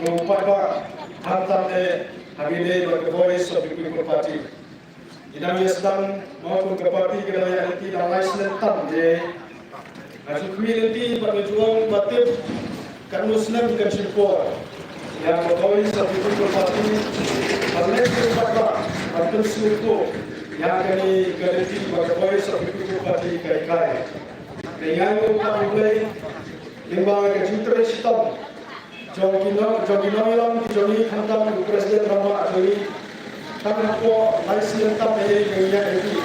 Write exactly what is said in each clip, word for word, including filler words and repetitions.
Paidbah, khamtam eh ha kane ka Voice of the People Party. Ngi dang ïa sdang mo kum ka party ka dang ïa lynti da lai snem tam de. Nga ju khmih lynti bad nga ju ong ba tip katno snem kan shim por ïa ka Voice of the People Party ban leh ïa ka paidbah ban pynsngewthuh ïa kane ka lynti ba ka Voice of the People Party ka hikai. Te nga ïa u pat U Blei lyngba ka jingtrei shitom jong ki nong, jong ki nongïalam ki jong ngi, khamtam u President rangbah jong ngi. Tang hapoh lai snem tam eh ka ngi ïa ka ngi.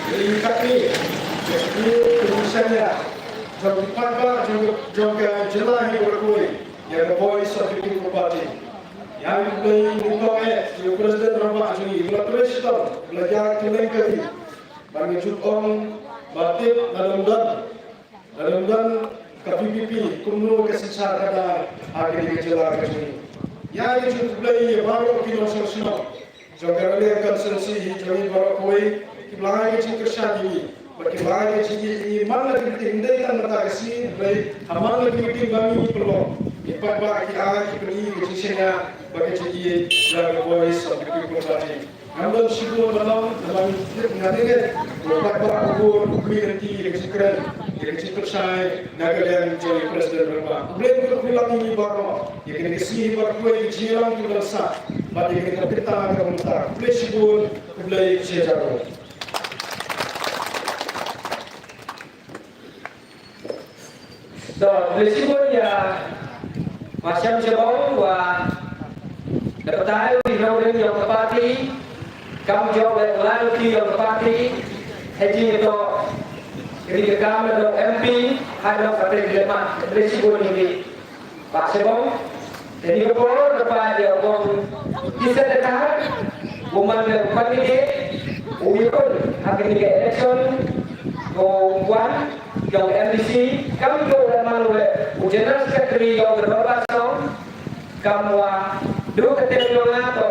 Ngi kat ngi. Ngi ngi shania jong ki paidbah jong, jong ka jylla hi baroh kawei ïa ka Voice of the People Party. Ïa U Blei nyngkong eh ïa u President rangbah jong ngi, u la trei shitom, u la ïa ki leng ka ngi. Ban ngi ju ong ba tip na dang don. Lada ym don ka V P P, kumno ka synshar ka da ha kane ka jylla ka jong ngi. Ïa ka jingkhublei ïa baroh ki nongshong shnong jong ka Raliang constituency hi jong ngi baroh kawei, kiba la ai ka jingkyrshan ïa ngi bad kiba la ai ka jingïeit ïa ngi man la ki meeting, ym dei tang mynta ka sngi, hynrei ha man la ki meeting ba ngi pynlong. Ngi paidbah ki ai ki pyni ka jingshaniah bad ka jingïeit ïa ka Voice of the People Party. Ngam don shibun ban ong, namar ngi tip, nga tip, eh, ba paidbah u bun u khmih lynti ïa ka jingkren, ïa ka jingpynshai na ka liang jong i President rangbah. U Blei un kyrkhu lang ïa ngi baroh ïa kane ka sngi, baroh kawei ka jingïalang kaba sah bad ïa kane ka bynta kaba mynta. Khublei shibun, khublei shihajar nguh. To, khublei shibun ïa Ma Shem Shabong, wa da batai u nongrim jong ka party, kam jop leh u loyalty jong ka party ha jingïatoh ri ka kam na ka M P, ha ka party ka dei ma. Khublei shibun ïa phi, Bah Shabong. Te kane ka por nga peit ïa u Kong T Z Dkhar, u man u candidate u ïakut ha kane ka election, u wan jong M D C, kam dei u la man u General Secretary jong ka Dorbar Shnong, kam wa dei ka term jong nga to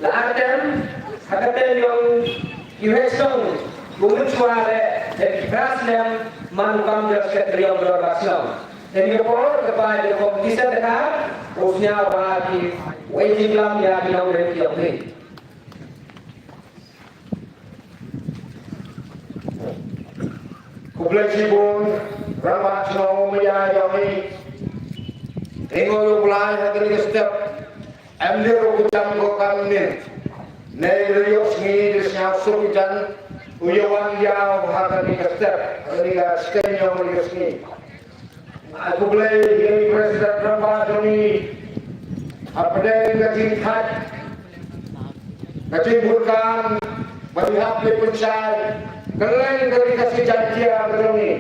la ar term, ha ka term jong i West Shnong, u mynshuwa re, dei ki phra snem man u kam General Secretary jong ka Dorbar Shnong. Te kane ka por nga peit ïa u Kong T Z Dkhar, u sñiaw bha ki, u ai jingklam ïa ki nongrim ki jong ngi. Khublei shibun, rangbah shnong u maya jong ngi. Te nga ïa u Blai ha kane ka step. Em dei ruh u jam ko kam nin. Nei ruh ïoh sngi dei sñiaw suk jan. U ïa wan ïa u ha kane ka step. Ha kane ka step ïoh ïoh sngi. Ai khublei ïa i President rangbah jong ngi. Hapdeng ka jingthait, ka jingpyrkhat, ba i hap leh pynshai. Kylleng ka ri Khasi Jaiñtia ka jong ngi.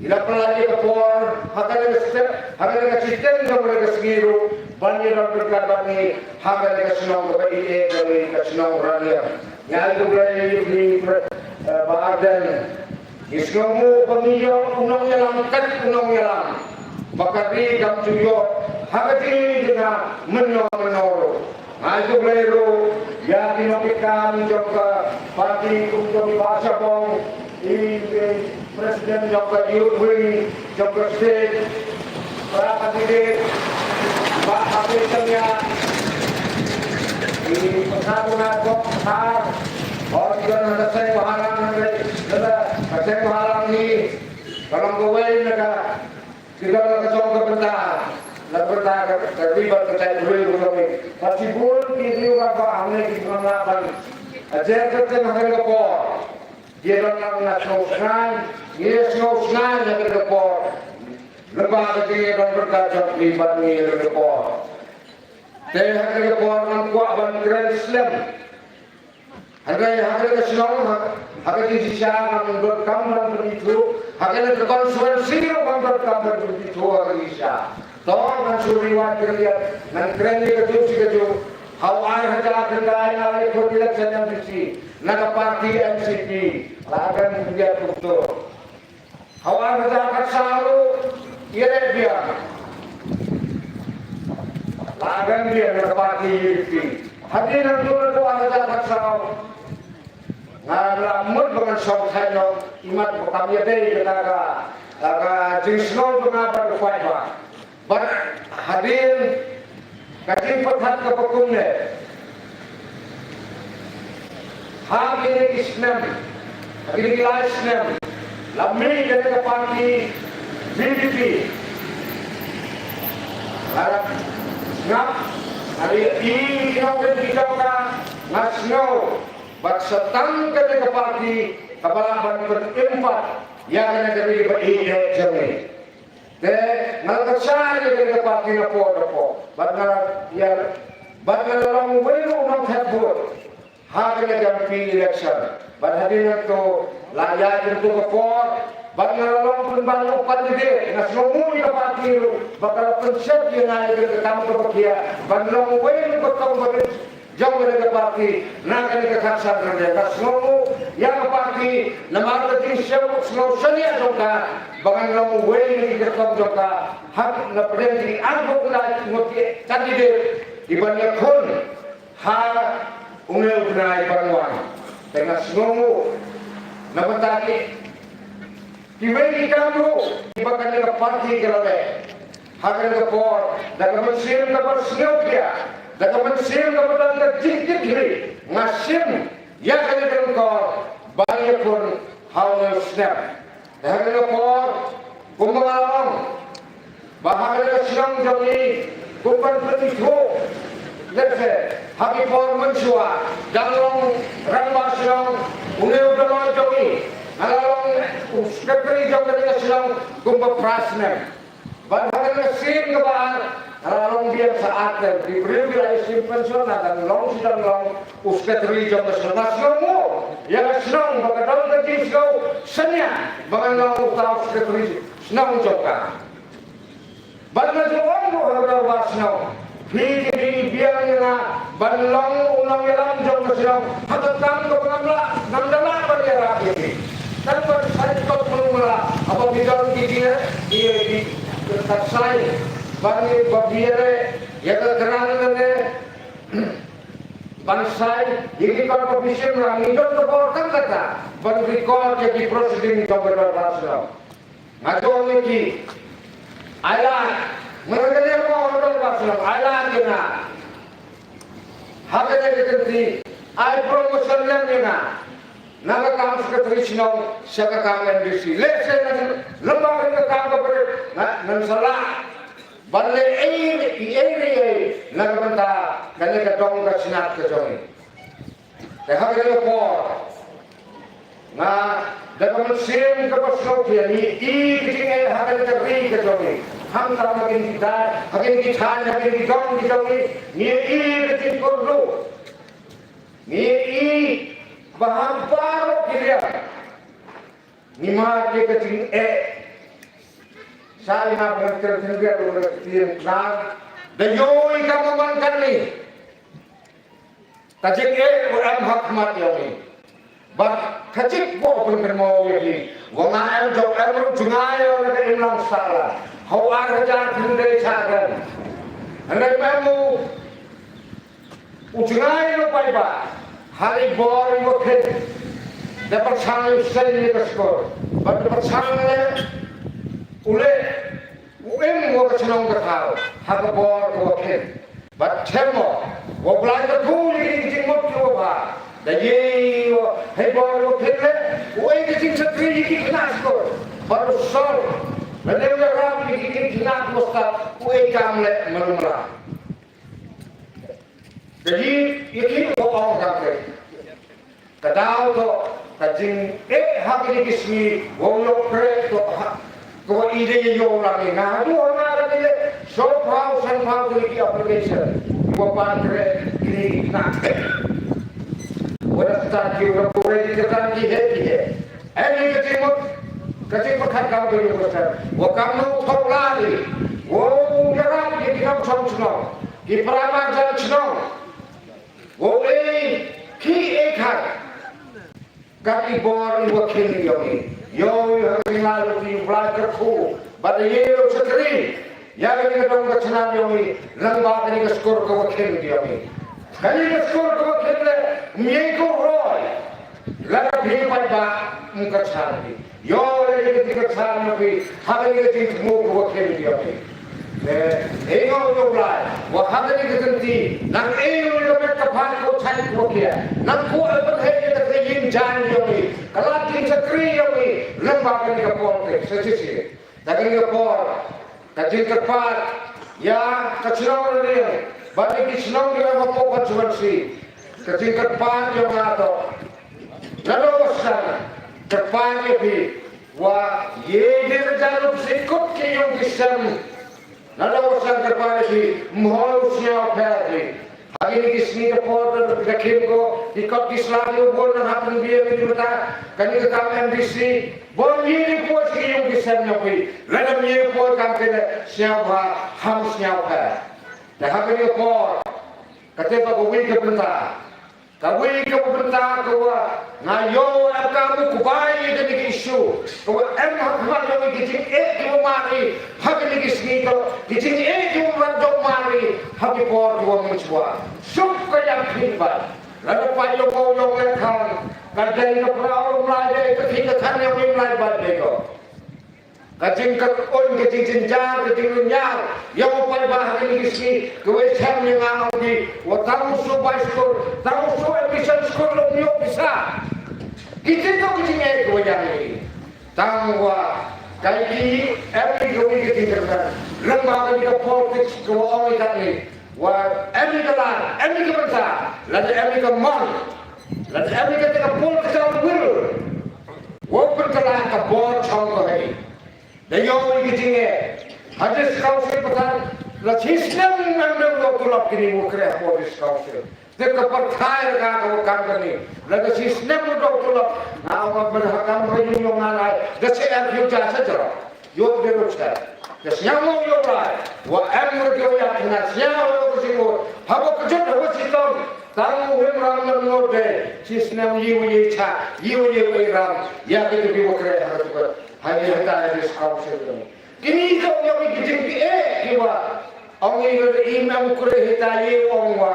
I la pynlait ïa ka por, ha kane ka step, ha kane ka shiteng jong kane ka sngi ruh, ban ïadon ryngkat bad ngi, ha kane ka shnong kaba ïeit ka dei ka shnong Raliang. Nga ai khublei ïa phi, eh, Bah Ardent. Ngi sngewnguh ba ngi ïoh u nongïalam kat u nongïalam. Ba ka ri kam ju ïoh, ha ka jingïeit jong nga, mynno mynno ruh. Nga ai khublei ruh ïa ki nongtrei kam jong ka party kum jong i Bah Shabong, i, i president jong ka youth wing jong ka state, para candidate, Bah Hafiz Syamia, i pynthor bynta jong ka, hor ki don ha ka seng bhalang, ha ka seng bhalang hi, ka long kawei na ka Ki don la ka jong ka bynta, la bynta ka, ka ri bad ka jaitbynriew ka jong ngi. Bad shibun ki riew rangbah hangne ki bym lah ban, a, jer kyrteng ha kane ka por. Ki don la nga sngewsngain, ngi sngewsngain ha kane ka por. Lyngba ka jingïadon ryngkat jong phi bad ngi ha kane ka por. Te ha kane ka por ngam kwah ban kren slem. Hynrei ha kane ka shnong, ha, ha ka jingshisha ngam donkam ban pynithuh, ha kane ka constituency ruh ngam donkam ban pynithuh ha ka jingshisha. To ngan shu riwai kyrkieh, ngan kren ïa kajuh shi kajuh. Ha u ar hajar khyndai nga leit khot election M D C na ka party N C P. La kren ïa kumto. Ha u ar hajar khatsaw ruh ïaleh biang. La rem biang na ka party U D P. Hadien nangta na u ar hajar khatsaw nga la mut ba ngan shong thait noh, imat ba kam ïadei kata ka, ka jingsngew jong nga bad u paidbah. Bad hadien Ka jingpyrkhat kaba kumne. Ha kine ki snem, ha kine ki lai snem, la mih kane ka party V P P. Nga la sngap, nga la ïohi ïa ki nongrim ki jong ka, nga sngew bad sa tang kane ka party kaba lah ban pynïeng pat ïa kane ka ri ba ïeit jong ngi. Te nga la kyrshan ïa kane ka party napoh napoh. Bad nga la ïa, bad nga la long uwei u nongthep vote ha kane ka M P election. Bad hadien nangto la ïaid kumto ka por. Bad nga la long pynban u candidate. Nga sngewnguh ïa ka party ruh ba ka la pynshit ïa nga ïa kane ka kam kaba khia ban long uwei u kyrtong ba rit jong kane ka party na kane ka khatsan ryndia. Nga sngewnguh ïa ka party namar ka jingsngew, sngew shaniah jong ka ba ngan long uwei na ki kyrtong jong ka hapdeng ki arphew khyndai ngut ki candidate kiban ïakhun ha une u bnai ban wan. Te nga sngewnguh na bynta ki Kiwei ki kam ruh kiba kane ka party ka la leh ha kane ka por, da ka mynsiem kaba sngewkhia, da ka mynsiem kaba don ka jingkitkhlieh, nga shim ïa kane ka ryngkor ban ïakhun ha une u snem. Te ha kane ka por, kumba nga la ong, ba ha kane ka shnong jong ngi, kum ban pynithuh, lehse ha ki por mynshuwa, dang long rangbah shnong une u dohnud jong ngi, nga la long u sekretari jong kane ka shnong kumba phra snem. Bad ha kane ka sien kaba ar, nga la long biang sa ar term. Ki briew ki la ïa shim pension, nga dang long shi dang long u sekretari jong ka shnong. Nga sngewnguh ïa ka shnong ba ka don ka jingsngew shaniah ba ngan long uta u sekretari shnong jong ka. Bad nga ju ong ruh ha ka dorbar shnong, phi ki dei biang ïa nga ban long u nongïalam jong ka shnong ha ka kam kaba ngam lah, ngam da lah ban ïarap ïa phi. Tang ban sai tok mano mano haba phi don ki jingeh, ki, ki, ka sai ban ïa, ba phi ïaleh ïa ka grant lane ban sai ïa ki kot ba phi shim lang, ngi don ka bor tang kata ban record ïa ki proceeding jong ka dorbar shnong. Nga jong ïa ki, ai lad. Nga la kane mo ha ka dorbar shnong, ai lad ïa nga. Ha kane ka kynti, ai promotion lem ïa nga na ka kam secretary shnong sha ka kam M D C. Lehse na lem bad ka kam ka bret, nga, ngan sa lah ban leh ei ei ei ei na ka bynta kane ka dong ka shnat ka jong ngi. Te ha kane ka por, nga da ka mynsiem kaba sngewthiang, ngi ïohi ka jingeh ha kane ka ri ka jong ngi. Khamtam ha kine ki thaiñ, ha kine ki thaiñ, ha kine ki dong ki jong ngi, ngi ïohi ka jingkyrduh. Ngi ïohi ba ha baroh ki liang ngi mad ïa ka jingeh. Sa ïa nga ban kren kren ruh na ka ktien Khnar, da ïohi ka mon man kane. Ka jingeh u em ha khmat jong ngi. Bad ka jingkyrkhu pynpynmong ïa ki. Wa nga em jong em ruh jngai ïa na ka imlang sahlang ha u ar hajar khyndai shakren. Hynrei mem u u jngai ruh paidbah ha i bor i wa kheiñ. Da pyrshang ïa u seiñ ïa ka skur bad da pyrshang leh u leh u im wa ka shnong ka thaw ha ka bor ka wa kheiñ. Bad them mo wa Blai ka tu ïa ki jingmut ki wa bha. Da ïa wa hei bor wa kheiñ leh u ei ka jingshakri ïa ki khynnah skur bad u sor lane u ïarap ïa ki khynnah ki wa stad u ei kam leh mano mano. Ka jingïakhih ka ong ka kre. Ka daw to ka jingeh ha kine ki sngi wow ïoh kre to ha ka wa i dei ïoh lang i nga haduh ha nga ka dei shiphew sanphew kine ki application wa pan kre kine ki khynnah. Wa da start ki wa da pure ki khynnah ki he ki he. Em, ïa ka jingmut, ka jingpyrkhat kam ka ïa ka shem. Wa kam nu thok lari. Wow ïarap ïa ki nongshong shnong, ki para marjan shnong. Wow ei ki ei khat. Kat i bor i wa kheiñ ïa ngi. Ïoh ïa ka jinglaitluti u Blai kyrkhu. Bad ïa u shakri. Ïa kane ka dong ka chnat ïa ngi, lyngba kane ka skur ka wa kheiñ ïa ngi. Kane ka skur ka wa kheiñ leh, ym ïeng ko roi. Lada phi paidbah ym kyrchan phi. Ïoh leh ïa ka jingkyrchan ïa phi, ha kane ka jingthmu ka wa kheiñ ïa ngi. Eh, ïa ngi ïoh lai, wa ha kane ka Nang ïoh ïa ka met ka phad ko, thait ko, khia. Nang ko, eh, ban heh ïa ka ïing jaiñ ïong i, ka lad jingshakri ïong i, lyngba kane ka politics, sa shisien. Da kane ka por, ka jingkyrpad ïa ka shnong Raliang bad ïa ki shnong kiba hapoh constituency. Ka jingkyrpad ïong nga to, lada wat sdang, kyrpad ïa phi, wa ïa dei ka jalub sikut ki ïong ki sem. Lada wat sdang, kyrpad ïa phi, mhoi u sñiawpher phi. Ha kine ki sngi ki por da khim ko ki kot ki sla, ki bun na hapdeng biang, ki mynta kane ka kam MDC. Bun ïa ki poi ki ïong ki sem ïong phi. Lada ym ïa poi kam kine, sñiawbha, ham sñiawpher. Te ha kane ka por, kata ka kawei ka bynta, kawei ka bynta ka wa nga ïoh em ka mu kubai ïa kane ka issue ka wa em ha khmat ïong i, ki jingeh ki wa mari ha kane ki sngi, to ki jingeh ki wa mari, to mari ha ki por ki wa mynchwa. Suk ka ïa phi ba lada pa ïong ko ïong le khan, ka dei ka pra ong lai dei ka phi ka khan ïong im lai ba dei ko. Ka jingkyrkhu, ka jingjynjar, ka jinglynñiar ïa u paidbah ha kine ki sngi, ka wei shem ïa nga ong ki, wa tang u shu bai skul, tang u shu admission skul, lum ïoh pisa. Ki jingkyrkhu, ka jingeh ka wa ïa ngi. Tang wa kai ki em ki ka wei ka jingkyrkhu. Lem ba ka politics ka wa ong ïa ka ni. Wa em ïa ka lad, em ïa ka bynta, lada em ïa ka mon, lada em ïa ka political will, wa pynkylla ka bor chong ko hei. Da ïoh ïa ka jingeh ha District Council, pyrthei la shisnem em da u dei tulop kini wa khreh ha District Council. Te ka pyrthei ka ka wa kam kani, lada shisnem u dei tulop, nga ong ban ha kam ha ïung ïung nga lai da se em ïung ja sa jero. Ïoh de ruh sa. Ka sñiaw mo ïoh lai. Wa em ruh ïoh ïa ka sñiaw ïoh ka sñiaw. Haba ka jot haba shitom. Tang u him ram lam no de. Shisnem ïoh ïoh cha. Ïoh ïoh ram. Ïa ka tu ki wa khreh ha ka tu ka. Ha ïa ka ta ïa ka sñiaw sñiaw. Kini ka ong ïa ki jingpyni ki wa. Ong ïa ka im em khreh hi ta ïa ong wa.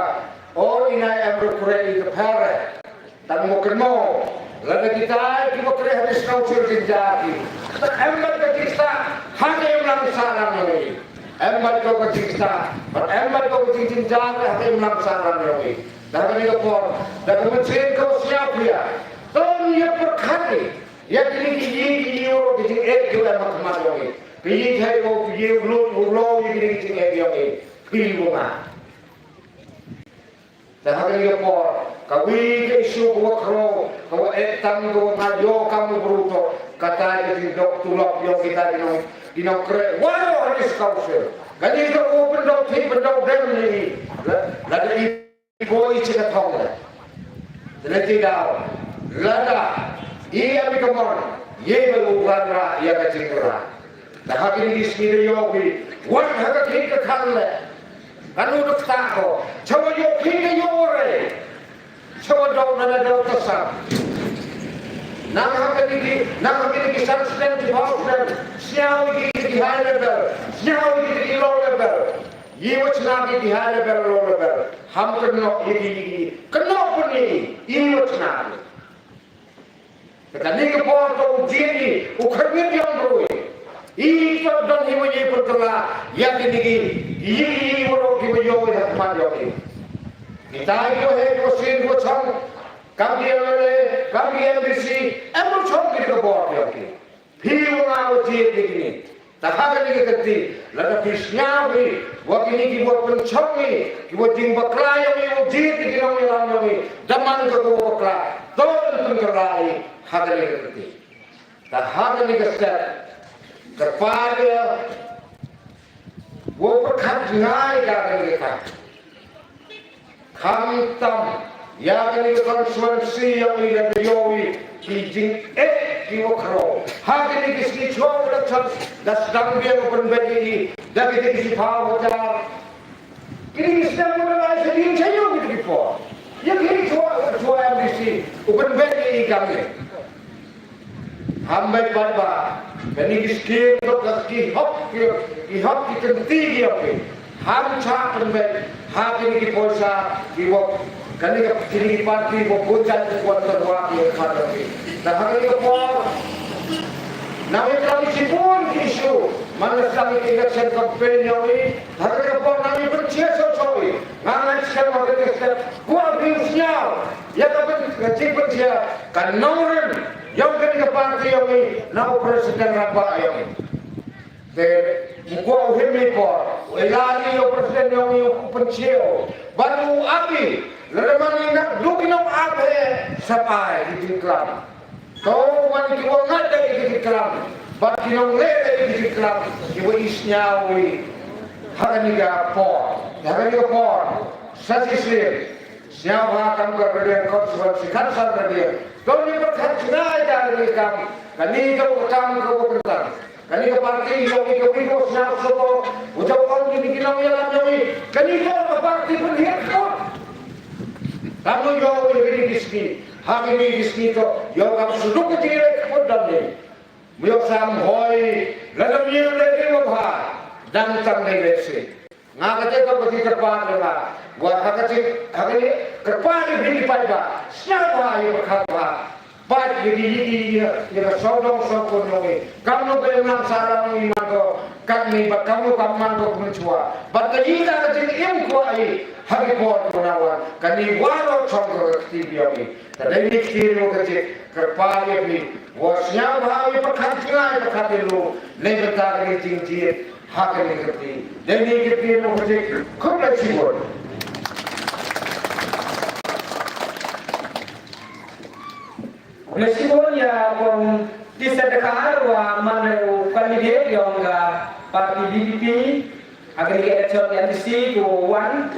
O ina em ruh khreh ïa ka pher. Tang mo kynmaw, lada kita ki ba khreh ha District Council jynjar ki, ta em bad ka jingstad ha ka imlang sahlang ïong i. Em bad ka jingstad, bad em bad ka jingjynjar ha ka imlang sahlang ïong i. Da kane ka por, da ka mynsiem ka sñiaw phi ïa. Ton ïa pyrkhat i ïa kine ki ïing ki ïing ki jingeh ki em ha khmat ïong i. Ki ïing ki ïing ki ïing u lut u lo ïa kine ki jingeh ïong i. Phi u nga. Te ha kane ka por, kawei ka issue ka wa khraw, ka wa eh tam, ka wa nga ïoh kam u bru to, kata ka jingdok tulop ïong kita ki nong, ki nongkhreh waroh ha District Council. Kane ka u pyndoh thik pyndoh dem ni, la, lada i boi chi ka thong la. Te lada i daw, lada i ami ka mon, ye ba u wanrah ïa ka jingwanrah. Te ha kine ki sngi da ïoh phi, wat ha ka khih ka khan leh. Kanu da kata ko, chawa ïoh phi ka ïoh re. Chawa dau na la dau ka sam. Nang ha kine ki, nang ha kine ki san snem ki phaw snem, sñiaw ki ki high level, sñiaw ki ki low level. Ïa wa chna ki ki high level, low level. Ham kynnoh ïa ki, ïa ki. Kynnoh puni, ïa wa chna ki. Te kane ka por ka u jied i, u khyrnit ïong ruh i. I to don hi wa i pyrkhat la, ïa kine ki, i, i, i, waroh ki wa ïoh i ha khmat ïong i. Kita i wa heh wa sien wa chong, kam ki MLA, kam ki MDC, em wa chong ki ka bor ïong ki. Phi wa nga wa jied i kine. Te ha kane ka kyrti, lada phi sñiaw phi, wa kine ki wa pynchong i, ki wa jingbakla ïong i, wa jied i ki nongïalam ïong i, da man ka wa bakla, to pynkylla i, ha kane ka kyrti. Te ha kane ka step, kyrpad ïa, wa pyrkhat ngai ka kane ka. Khamtam ïa kane ka constituency ïong i, lada ïoh i ki jingeh ki wa khraw ha kine ki sngi shuwa election, da sdang biang u pynbeit ïa i da kine ki shiphew hajar. Kine ki sdang u lai sa dien cha ïoh kine ki por. Ïa kine shuwa, shuwa MDC u pynbeit ïa i kam ne. Ham bad pat ba kane ki skim dok ka ki hok ki, ki hok ki kynti ki hok ki. Ham cha pynbeit ha kine ki poisa ki wa kane ka kine ki party wa bun jait ki wa tyrwa ki wa tyrwa ki. Te ha kane ka por nang ïa ka ki shibun ki issue man la sdang ki election campaign ïong i. Ha kane ka por nang ïa pynshai shuh shuh i. Nga ngeit skhem ba ka dei ka step. Kwah phi sngewthuh ïa ka pyn-, ka jingpynshai ka nongrim ïong kane ka party ïong i na u president rangbah ïong i. Te u kwah u him i por, u ïa i u president ïong i u pynshai. Ban u ap i, lada man i na duk i nong ap he, sa pai i jingklam. To man ki wa ngat da ki klam, bad ki nong leh da ki klam, ki wa i sñiaw i. Ha kani ka por, ha kani ka por, sa shisien, sñiaw ha kam ka radian kot suan si kan sa radian. To ni ba khat sñiaw da ni kam, kani ka wa kam ka wa kyrtan. Kani ka parti ïong i ka wi ko sñiaw so ko, u jaw ong ki ni ki nong ïalam ïong i, kani ka ka parti pun hiat ko. Kam no ïong i kini ki sngi, ha kini ki sngi to, ïong kam suduk ka jingïaleh ka pun dam ni. Mu ïong sam hoi, la dam ïong le ni wa bha, dang tam ni le si. Nga kata ka kata ka pa ka la. Wa ha kata ha kata ka pa ni bini pa ba. Sna ba ïa ka pa. Ba ïa di ïa di ïa ka sawdong sawkun ngi. Kam no ba ïa nam sarang ngi man ko. Kam ni ba kam no kam man ko kumchua. Ba ka ïa ka kata im ko ai. Ha ki por ko na wan. Ka ni wa ro chong ko ka ti bi ïa ngi. Ka dei ni kti mo ka jit, kyrpad ïa phi, wa sñiaw bha ïa pyrkhat jngai pyrkhat ïa lu, nei bynta ka dei jingjit, ha ka dei kti. Dei ni kti mo ka jit, khublei shibun. Khublei shibun ïa kong T Z Dkhar wa man u candidate ïong ka party V P P, ha ka dei ka election M D C ko wan.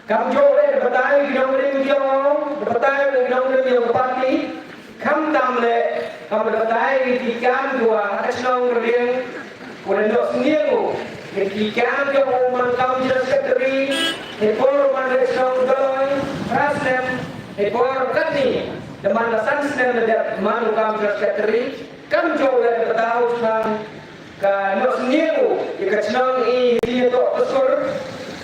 Kam jooh re da batai ki nongrim ki ong, da batai ki nongrim ïong ka party. Khamtam le, kam da batai ki kam dua, ha ka chnong Raliang, ko da noh sniang u. Ki kam jooh u man kam general secretary, he por man re chnong Doloi, phra snem, he por katni, da man la san snem da dep man u kam general secretary, kam jooh re da batai u chang, ka noh sniang u, ïa ka chnong i, i ïa toh ka skur,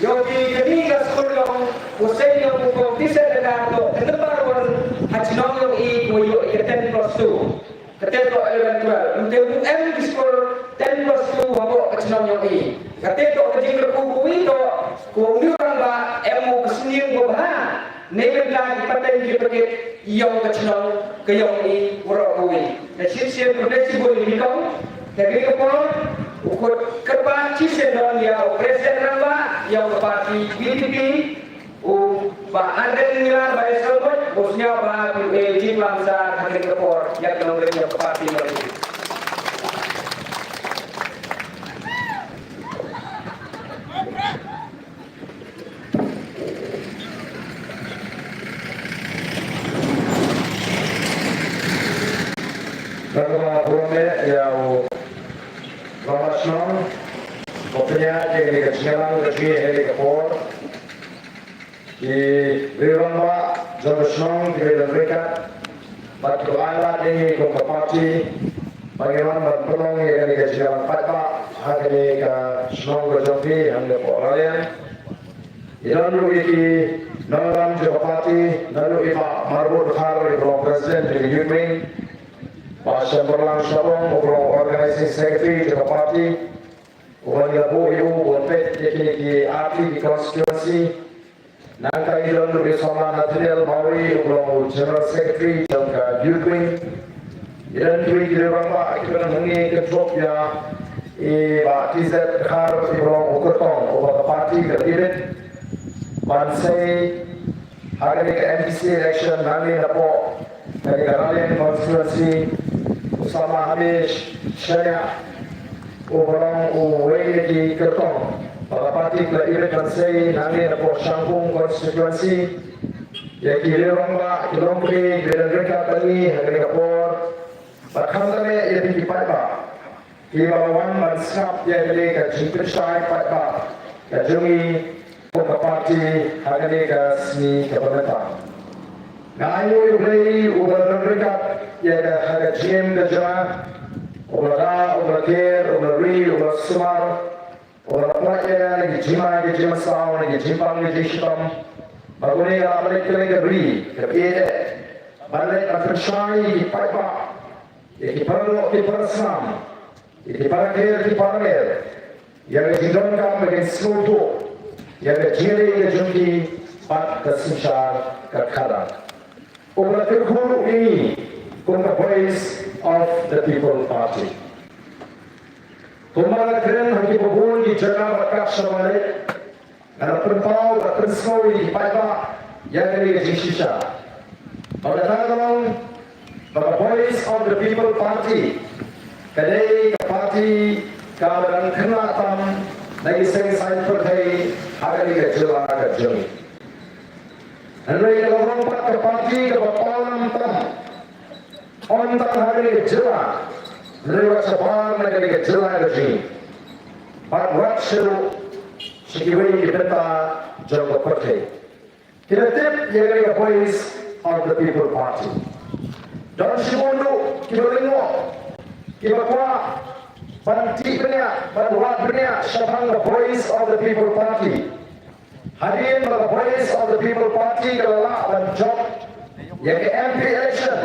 ïa ki kani ka skur long, u seng long u kong T Z Dkhar toh, ka number one, ha chnong long i, ko ïoh ïa ka ten plus two. Kate toh eleven twelve. Ym te u em ki skur ten plus two, ha ka chnong long i. Kate toh ka jingkyrkhu ko i toh, ko u rangbah, em u ka sniang ko bha. Nei bynta ki pateng ki paket ïong ka chnong ka ïong i waroh kawei. Ka shisien khublei shibun ïa ki kong. Ka dei ka por u khot kyrpad shisien don ïa u president rangbah ïong ka party V P P u Bah Ardent Miller Basaiawmoit u sñiaw ba u e jinglam sa ka dei ka por ïa ka nongrim ïong ka party V P P. Kaba burom eh ïa u Rangbah Shnong, ko pynïaid ïa kane ka jingïalang ka jingïalang ka por. Ki rangbah jong ka shnong ki don ryngkat. Bad ki ai lad ïa ngi kum ka party ba ngin wan ban pynlong ïa kane ka jingïalang paidbah ha kane ka shnong ka jong phi hangne hapoh Raliang. Ngi don ruh ïa ki nongïalam jong ka party, naduh i Bah Marbud Dkhar uba long president jong ka youth wing, Bah Shembarlang Shabong uba long organizing secretary jong ka party, uba ngi la buh ïa u ban peit ïa kine ki artylli ki constituency. Nangta i don ruh i Samla Nathaniel Mawrie uba long u General Secretary jong ka Youth Wing. I don ruh i ki rangbah kiba don hangne, kynthup ïa i Bah T Z Dkhar uba long u kyrtong uba ka party ka la ibit ban sei ha kane ka M D C election nangne napoh kane ka Raliang constituency. U Samla Hamish Shaniah uba long uwei na ki kyrtong ba ka party ka la ibit ban sei nangne napoh Shangpung constituency. Ïa ki rangbah ki longkmie kiba don ryngkat bad ngi ha kane ka por. Bad khamtam eh ïa phi ki paidbah kiba la wan ban sngap ïa kane ka jingpynshai paidbah ka jong ngi kum ka party ha kane ka sngi kaba mynta. Nga ainguh ïa U Blei uba la don ryngkat ïa ka ha ka jingim ka jong nga, uba la da, uba la ker, uba la ri, uba la sumar, uba la pynlait ïa nga na ki jingma ki jingmasaw, na ki jingpang ki jingshitom. Bad une u la pynlait kylleng ka ri kaba ïeit eh ban leit ban pynshai ïa ki paidbah, ïa ki paralok ki parasnam, ïa ki paraker ki paramer, ïa ka jingdonkam ba kin sngewthuh ïa ka jingïaleh ka jong ki bad ka synshar ka khadar. U ba la kyrkhu ruh ïa ngi kum ka Voice of the People Party. Kumba nga kren ha kiba bun ki jaka bad kat shaba leit, nga la pynpaw bad pynsngew ïa ki paidbah ïa kane ka jingshisha. Bad kata ka long ba ka Voice of the People Party ka dei ka party kaba dang khynnah tam na ki seng saiñ pyrthei ha kane ka jylla ka jong ngi. Hynrei ka la long pat ka party kaba pawnam tam, ym tang ha kane ka jylla, hynrei wat shabar na kane ka jylla ka jong ngi, bad wat sha ruh sha kiwei ki bynta jong ka pyrthei. Ki la tip ïa kane ka Voice of the People Party. Don shibun ruh kiba lyngngoh, kiba kwah ban tih bniah, ban wad bniah shaphang ka Voice of the People Party. Hadien ba ka Voice of the People Party ka la lah ban jop ïa ka M P election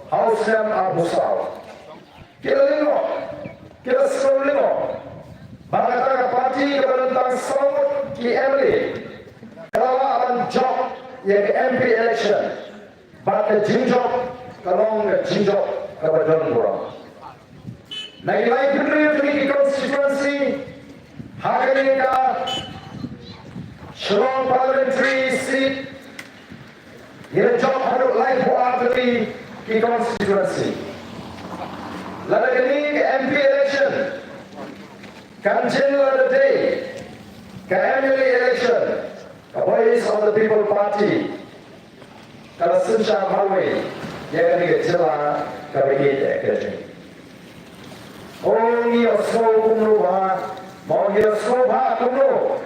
ha u snem arphew saw, ki la lyngngoh, ki la sngewlyngngoh. Bad kata ka party kaba don tang saw ngut ki M L A ka la lah ban jop ïa ka M P election. Bad ka jingjop ka long ka jingjop kaba don burom. Na ki laiphew tylli ki constituency ha kane ka Shillong parliamentary seat, ngi la jop haduh laiphew ar tylli ki constituency. Lada kane ka M P election kan jin, lada dei ka M L A election, ka Voice of the People Party ka la synshar marwei ïa kane ka jylla kaba ïeit ka jong ngi. O, ngi ïohsngew kumno bha, mo, ngi ïohsngew bha kumno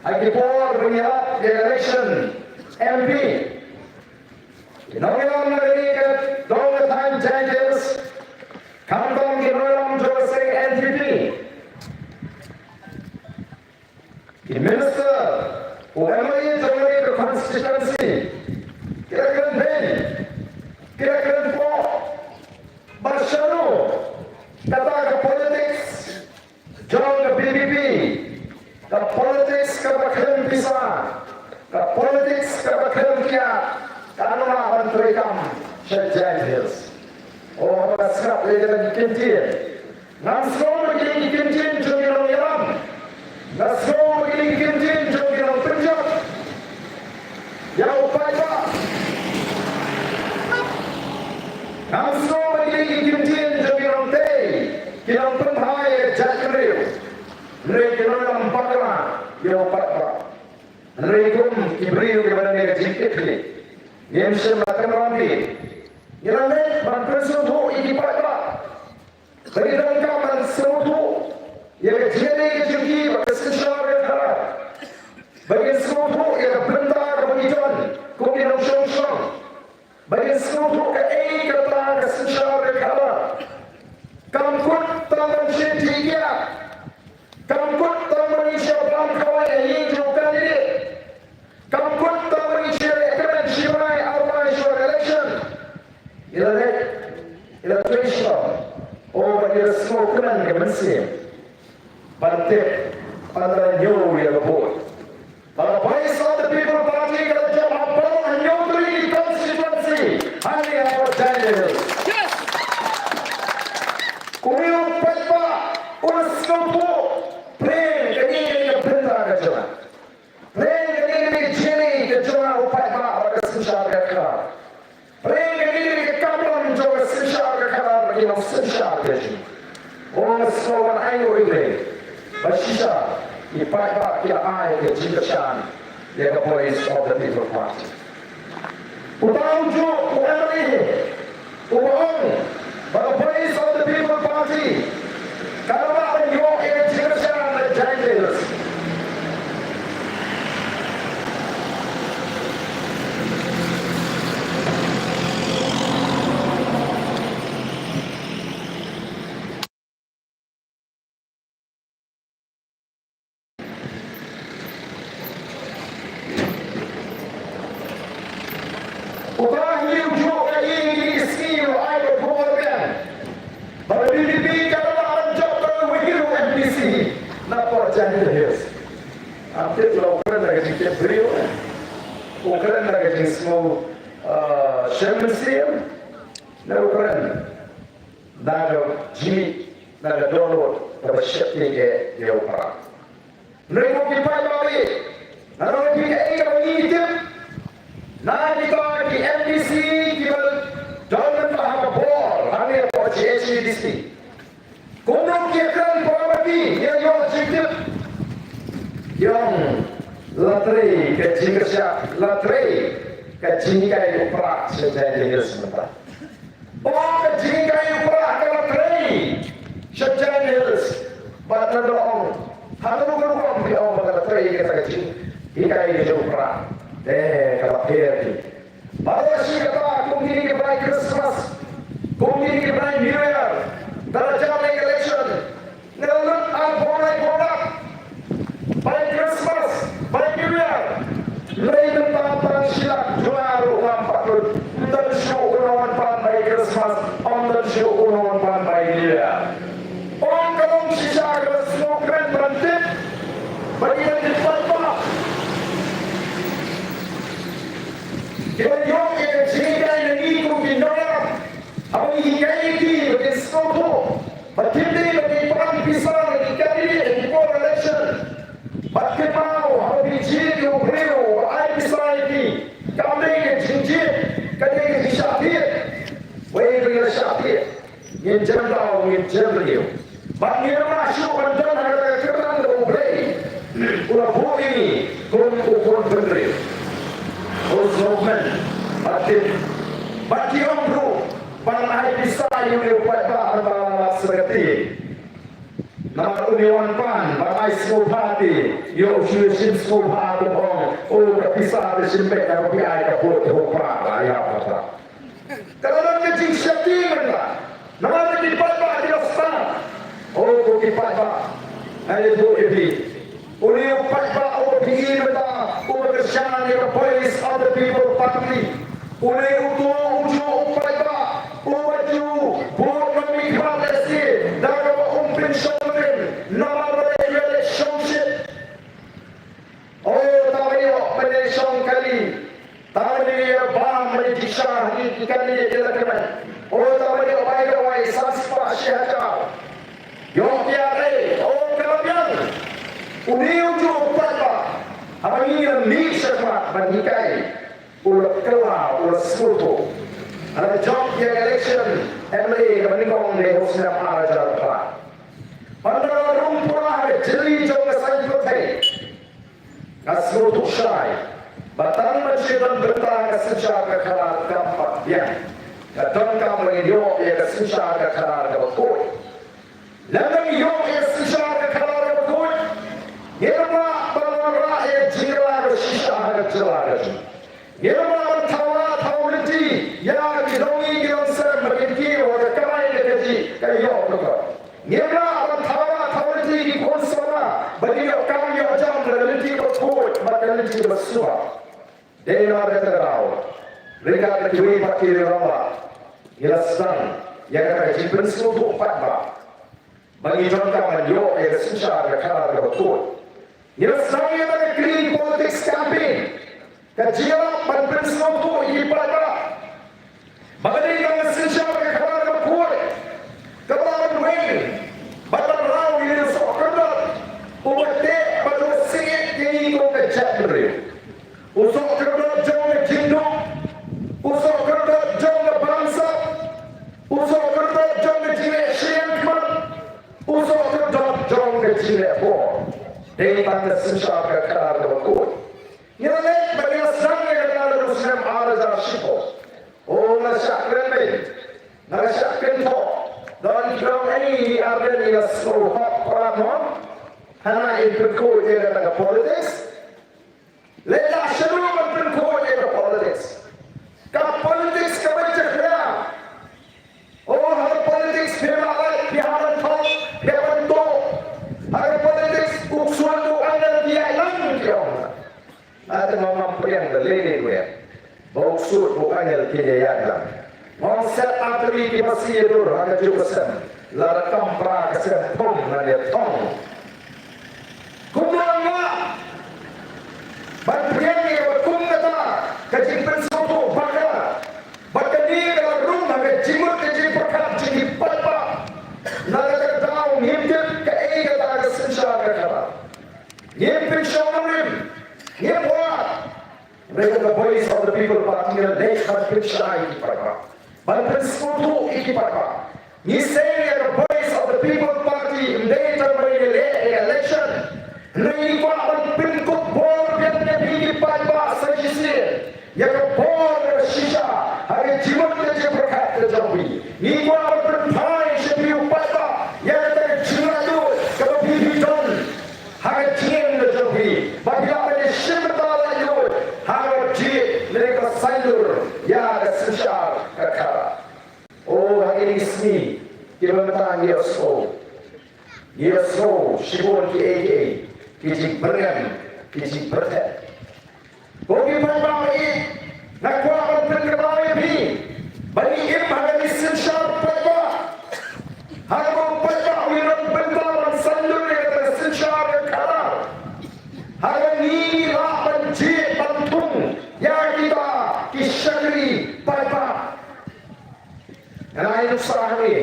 ha ki por ba ngi ïalap ïa ka election M P, ki nongïalam na kane ka dong ka thaiñ Jaintia Hills, khamtam ki nongïalam jong ka seng N P P, ki minister, u M L A jong kane ka constituency, ki la kren beiñ, ki la kren poh. Bad shano kata ka politics jong ka V P P, ka politics kaba khlem pisa, ka politics kaba khlem kiad, kan ym lah ban treikam sha Jaintia Hills. O, haba nga sngap ïa kata ka kyntien, ngam sngew ba ki dei ki kyntien jong ki nongïalam. Nga sngew ba ki dei ki kyntien jong ki nongpynjot ïa u paidbah. Ngam sngew ba ki dei ki kyntien jong ki nongtei, ki nongpynbha ïa ka jaitbynriew. Hynrei ki nongïalam bakla ïa u paidbah. Hynrei kum ki briew kiba don ïa ka jingkitkhlieh, ngim shym la kynran phi. Ngi la leit ban pynsngewthuh ïa ki paidbah ba ki donkam ban sngewthuh ïa ka jingïadei ka jong ki bad ka synshar ka khadar, ba kin sngewthuh ïa ka bynta kaba ngi don kum ki nongshong shnong, ba kin sngewthuh kaei kata ka synshar ka khadar. Kam kut tang ban shim thikna, kam kut tang ban ïashah bam khawai ha ïing jong u candidate, kam kut tang ban ïashah leh kmen shi bnai ar bnai shuwa ka election. Ngi la leit, ngi la trei shnong, o, bad ngi la sngewkmen ka mynsiem ban tip, ban da ñiew ïa ka vote. Bad ka Voice of the People Party ka la jop ha baroh hynñiew tylli ki constituency hangne ha Port Jaintia Hills. Yes! Kumno u paidbah u la sngewthuh, pyrshah kane ka bynta ka jong nga. Pyrshah kane ka jingïadei ka jong nga u paidbah bad ka synshar ka khadar. Pyrshah kane ka kamram jong ka synshar ka khadar bad ki nongsynshar ka jong. Ong sngewbha ai u ring lei. Ba shisha ki paidbah ki la ai ka jingkyrshan ïa ka Voice of the People Party. Uta u juh u M L A hi uba ong ba ka Voice of the People Party ka la mad ban ïoh ïa ka jingkyrshan na Jaintia Hills. Uta hi u juh ka ïing ki sngi u ai ka khubor biang ba ka V P P ka la lah ban jop da uwei ruh u M P C na Port Jaintia Hills. Am tip la u kren da ka jingtip briew. U kren na ka jingsngew, ah, shem mynsiem, ne u kren na ka jingmih, na ka dohnud kaba sheptieng ïa u Prah. Hynrei ko ki paidbah, nga ong ïa phi kaei kaba ngi tip na kita ki M D C kiba don mynta ha ka bor hangne hapoh G H A D C. Kumno ki kren para bangeit, ïa ïoh jingtip. Ïa ong, la trei ka jingkyrshan, la trei ka jinghikai u Prah sha Jaintia Hills mynta. Ba ka jinghikai u Prah ka la trei sha Jaintia Hills. Bad nangta ong, ha kano kano ka rukom phi ong ba ka la trei kata ka jinghikai ka jong u Prah? Te ka la pher hi. Baroh shi katta, kum kine ki bai Christmas, kum kine ki bai New Year, da la jan election, nga la lut arphew laiphew lak bai Christmas, bai New Year. Hynrei mynta tang shi lak jong nga ruh ngam pat lut. Ym don shuh uno uno uno bai Christmas, ym don shuh uno uno uno bai New Year. Ong ka long shisha kaba sngewkmen ban tip ba ki don ki paidbah kiba ïoh ïa ka jinghikai na ngi kum ki nongïalam. Haba ngi hikai ïa ki ba kin sngewthuh ba kin dei ba kin pan pisa na ki candidate ha ki por election. Bad kynmaw, haba phi jied ïa u briew ba ai pisa ïa phi, kam dei ka jingjied, ka dei ka jingshah thied. Wei ba ngi la shah thied, ngin jem daw, ngin jem riew. Bad ngim lah shuh ban don ha kata ka kyrdan kaba U Blei u la buh ïa ngi kum u khun bynriew. Ko sngewkmen, bad tip, bad ki ong ruh ban ai pisa ïa une u paidbah, namar la lap sa ka tieng. Namar une u wan pan ban ai sngewbha te, ïoh shu shim sngewbha te, ong, o, ka pisa te shim beit, ka phi ai ka vote te, ho Prah, la ïap kata. Ka la don ka jingsheptieng mynta. Namar ki paidbah ki la stad. O ko ki paidbah, nga ïathuh ïa phi, une u paidbah uba phi ïohi mynta uba kyrshan ïa ka Voice of the People Party, une uto u juh u paidbah uba ju vote nominee card lehse da kaba um pynshong rim namar ba dei ïaleh shongshit. O, tang ba ïoh ban ïashong kali, tang ba ïoh ban ïa jingshisha ha ki kali ïa la kmen. O, tang ba ïoh bai dawai san spah shi hajar. Ïoh ïa ei, o, ka la biang. Une u juh u paidbah, haba ngi la mih shakhmat ban hikai, u la kylla, u la sngewthuh. Ha la jop ïa election M L A kaba nyngkong ha u snem ar hajar phra. Ban da la rung pura ha ka jylli jong ka saiñ pyrthei. Nga sngewthuh shai ba tang ban shu don bynta ka synshar ka khadar kam pat biang. Ka donkam ba ngin ïoh ïa ka synshar ka khadar kaba khuid. Lada ngim ïoh ïa ka synshar ka khadar kaba khuid, ngim lah ban wanrah ïa ka jingkylla kaba shisha ha ka jylla ka jong ngi. Ngim lah ban thaw lah thaw lynti ïa ki dohnud ki dohnud sem ba kin kiew ha ka kamai ka kajih ka ïoh ka kot. Ngim lah ban thaw lah thaw lynti ki khun samla ba kin ïoh kam ïoh jam da ka lynti kaba khuid bad ka lynti kaba suba. Dei namar kata ka daw, ryngkat bad kiwei pat ki rangbah, ngi la sdang ïa kata ka jingpynsngewthuh paidbah ba ngi donkam ban ïoh ïa ka synshar ka khadar kaba khuid. Ngi la sdang ïa kata ka clean politics campaign, ka jingïalap ban pynsngewthuh ïa ki paidbah ba ka dei tang ka synshar ka khadar kaba khuid kaba lah ban weng bad ban raw ïa u sohkyrdot uba teh bad uba sngewthuh ïa ngi kum ka jaitbynriew. U sohkyrdot jong ka jingduk, u sohkyrdot jong ka bamsap, u sohkyrdot jong ka jingleh shiliang khmat, u sohkyrdot jong ka jingleh bor. Dei tang ka synshar ka khadar kaba khuid. Ngi la leit bad ngi la sdang ïa kata naduh u snem ar hajar shiphew. O, nga la shah kren beit, nga la shah kynthoh. Don ki ong, ei, Ardent, i la sngewhok palat mo. Hana i pynkhuid ïa kata ka politics. Leit lah shano ban pynkhuid ïa ka politics. Ka politics kaba jakhlia. O, ha ka politics phi lah lait, phi hap ban thok, phi hap ban tuh. Ha ka politics u ksuid u angel ki ïaid lang, ki ong. Nga te ngam pdiang da lei lei ruh ba u ksuid u angel kin ïaid lang. Nga ong set artylli ki masi ïa dur ha kajuh ka sem, lada kam pra ka sem thung ngan ïa thong. Kumno nga ban pdiang ïa ba kum kata Ka Voice of the People Party ngi leit ban pynshai ïa ki paidbah, ban pynsngewthuh ïa ki paidbah. Ngi seng ïa ka Voice of the People Party ym dei tang ba ngi leh ïa election. Ngi kwah ban pynkup bor biang ïa phi ki paidbah sa shisien ïa ka bor kaba shisha ha ka jingmut ka jingpyrkhat ka jong phi. Ngi kwah ban pynphai sha phi u paidbah ïa kata ka jinglaitluid kaba phi phi don ha ka jingim ka jong phi, ba phi lah ban ïashim bynta laitluid ha kaba jied lane kaba saiñdur ïa ka synshar ka khadar. O, ha kine ki sngi kiba mynta ngi ïohsngew, ngi ïohsngew shibun kiei kiei, ki jingbyrngem, ki jingpyrthet. Ko ki paidbah ba ïeit, nga kwah ban pynkynmaw ïa phi ba ngi im ha kane ka synshar paidbah. Ha kaba u paidbah u ïalam bynta ban saiñdur ïa kata ka synshar ka khadar. Ha kaba ngi lah ban jied ban thung ïa kita ki shakri paidbah. Nga ai nuksa hangne,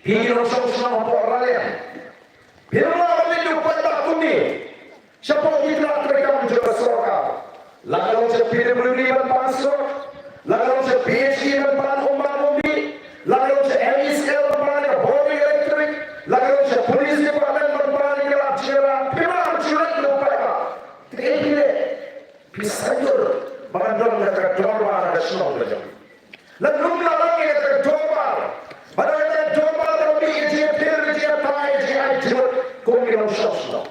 phi ki nongshong shnong hapoh Raliang, phim lah ban leit ïa u paidbah kumne shapoh ki tnat treikam jong ka sorkar. La ka long sha P W D ban pan surok, la ka long sha P H E ban pan um bam um dih, la ka long sha M E C L ban pan ïa ka bor electric, la ka long sha Police Department ban pan ïa ka lad jingïarap. Phim lah ban shu leit ïa u paidbah. Te kaei phi leh? Phi saiñdur ba kan don kata ka dorbar ha ka shnong ka jong phi. Lada ym lah ban don kata ka dorbar, ba don kata ka dorbar kaba mih ïa ka jingïapher, ïa ka jingïatai, ïa ka jingai jingmut kum ki nongshong shnong,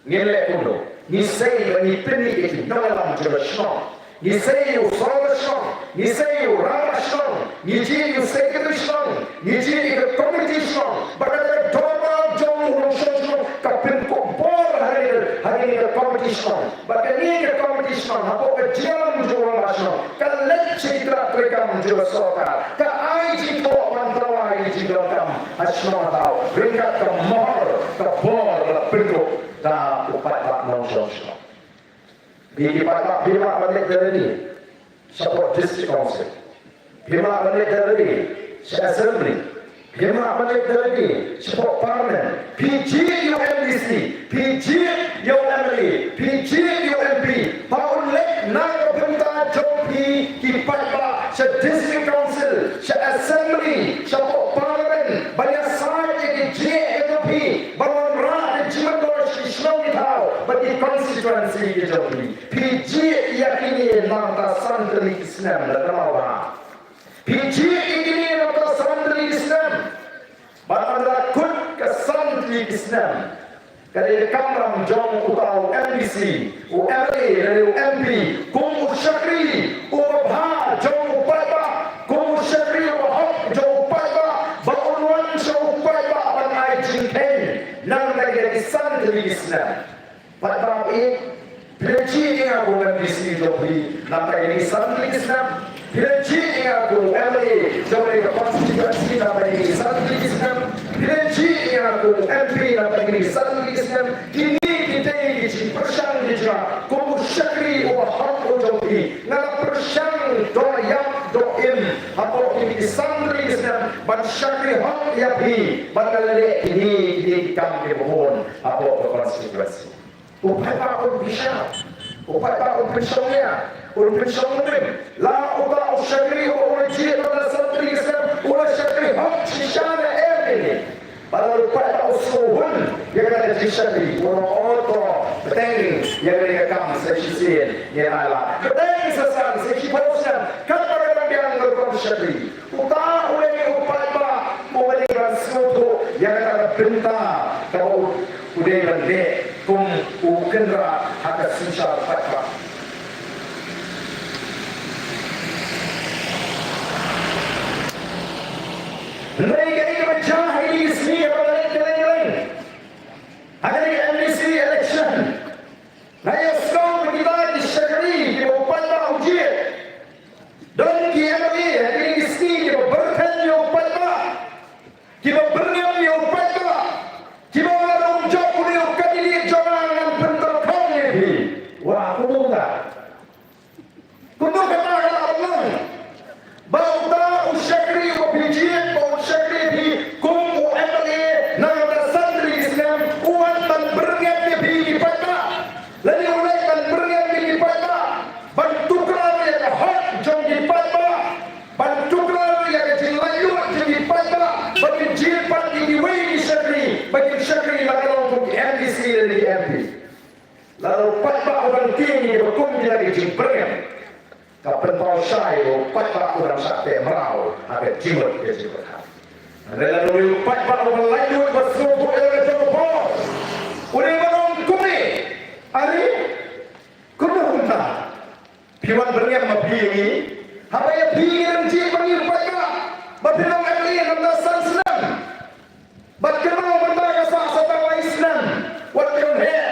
ngin leh kumno? Ngi sei ba ngi pyni ïa ki nongïalam jong ka shnong. Ngi sei ïa u sor shnong, ngi sei ïa u rangbah shnong, ngi jied ïa u secretary shnong, ngi jied ïa ka komiti shnong, ba kata ka dorbar jong u nongshong shnong ka pynkup bor ha kane ka, ha kane ka komiti shnong. Ba kane ka komiti shnong hapoh ka jingïalam jong u rangbah shnong ka leit sha ki tnat treikam jong ka sorkar, ka ai jingthoh ban tyrwa ïa ki jingdonkam ha shnong ha thaw ryngkat ka mohor ka bor ba la pynkup da u paidbah nongshong shnong. Phi ki paidbah, phim lah ban leit da rally shapoh District Council. Phim lah ban leit da rally sha Assembly. Phim lah ban leit da rally shapoh Parliament. Phi jied ïa u M D C, phi jied ïa u M L A, phi jied ïa u M P ba un leit na ka bynta jong phi ki paidbah sha District Council, sha Assembly, shapoh Parliament, ban ïasaid ïa ki jingeh ka jong phi, ban wanrah ka jingmyntoi sha ki shnong ki thaw bad ki constituency ka jong phi. Phi jied ïa kine nangta san tylli ki snem, lada kynmaw bha. Phi jied ïa kine nangta san tylli ki snem. Bad ynda la kut ka san tylli ki snem, ka dei ka kamram jong uta u M D C, u M L A lane u M P, kum u shakri uba bha jong u paidbah, kum u shakri uba hok jong u paidbah, ba un wan sha u paidbah ban ai jingkheiñ na kata ka san tylli ki snem. Paidbah ba ïeit, phi la jied ïa nga kum u M D C jong phi na kata ka san tylli ki snem. Phi la jied ïa nga kum u M L A jong kane ka constituency na kata ka san tylli ki snem. Phi la jied ïa nga kum u M P na kata ka san tylli ki snem. Kine ki dei ki jingpyrshang ki jong nga kum u shakri uba hok u jong phi. Nga la pyrshang doh ïap doh im hapoh kine ki san tylli ki snem ban shakri hok ïa phi, ban leh kine, kine ki kam kiba bun hapoh ka constituency. U paidbah un bishar, u paidbah un pynshong ïa, un pynshong rim. La uta u shakri uba u la jied man la san tylli ki snem, u la shakri hok shisha ne em ine. Bad lada u paidbah u sngewhun ïa kata ka jingshakri, u ong, o to, bteng ïa kane ka kam, sa shisien ngin ailad. Bteng sa san, sa shiphew snem, katba ka dang biang ka rukom shakri, uta u dei u paidbah uba dei ban sngewthuh ïa kata ka bynta kaba u, u dei ban leh kum u kynrad ha ka synshar paidbah. Hynrei kaei kaba jia ha kine ki sngi kaba la leit kylleng kylleng ha kane ka M D C election, nga ïohsngew ba kita ki shakri kiba u paidbah u jied, don ki M L A ha kine ki sngi kiba byrthen ïa u paidbah, kiba byrngem ïa u paidbah, kiba ong lada um jop une u candidate jong nga ngan pyntalkhong ïa phi. Wah, kumno kata? Kumno kata ka la long ba uta u shakri uba phi jied, ba u shakri ïa phi kum u M L A na kata san tylli ki snem, u wan ban byrngem ïa phi ki paidbah? Lane u leit ban byrngem ïa ki paidbah? kum kita ki jingbyrngem, ka pynpaw shai u paidbah u dang shah teh mraw ha ka jingmut ka jingpyrkhat. Hynrei lada u paidbah u ban lait lut ba sngewthuh ïa la ka jong ka por, u dei ban ong kumne, ari, kumno kumta? Phi wan byrngem ma phi ïa ngi? Haba ïa phi ngi dang jied ma ngi u paidbah, ba phi long M L A namar san snem. Bad kynmaw mynta ka sah sa tang lai snem. Wat kynheh.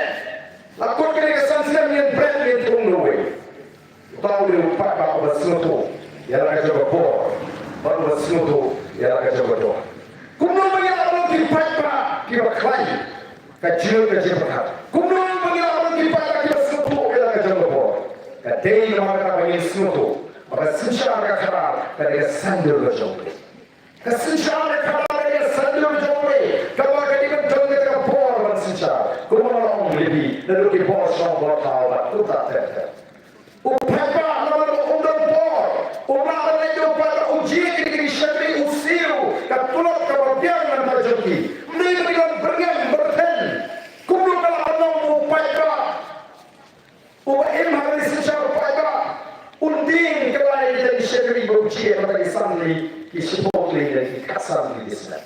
La kut kane ka san snem ngin bret ngin thung da uwei. Uta u dei u paidbah uba sngewthuh ïa la ka jong ka por bad uba sngewthuh ïa la ka jong ka doh. Kumno ba ngi lah ban long ki paidbah kiba khlaiñ ka jingmut ka jingpyrkhat? Kumno ba ngi lah ban long ki paidbah kiba sngewthuh ïa la ka jong ka por? Ka dei namar kata ba ngi sngewthuh ba ka synshar ka khadar ka dei ka saiñdur ka jong U Blei. Ka synshar ka khadar ka dei ka saiñdur jong U Blei, kaba ka dei ban don kata ka bor ban synshar. Kumba la ong, Levi, naduh ki bor shnong bor thaw bad kumta ter ter. U paidbah namar ba um don bor, um lah ban leit, u paidbah u jied ïa ki shakri, u siew ka tulop kaba biang na ka bynta jong ki. Ym dei ba ki don byrngem byrthen. Kumno ka lah ban long u paidbah uba im ha ka synshar paidbah un tieng kylla ïa kita ki shakri ba u jied ha kita ki san tylli ki shiphew tylli ne ki khatsan tylli ki snem?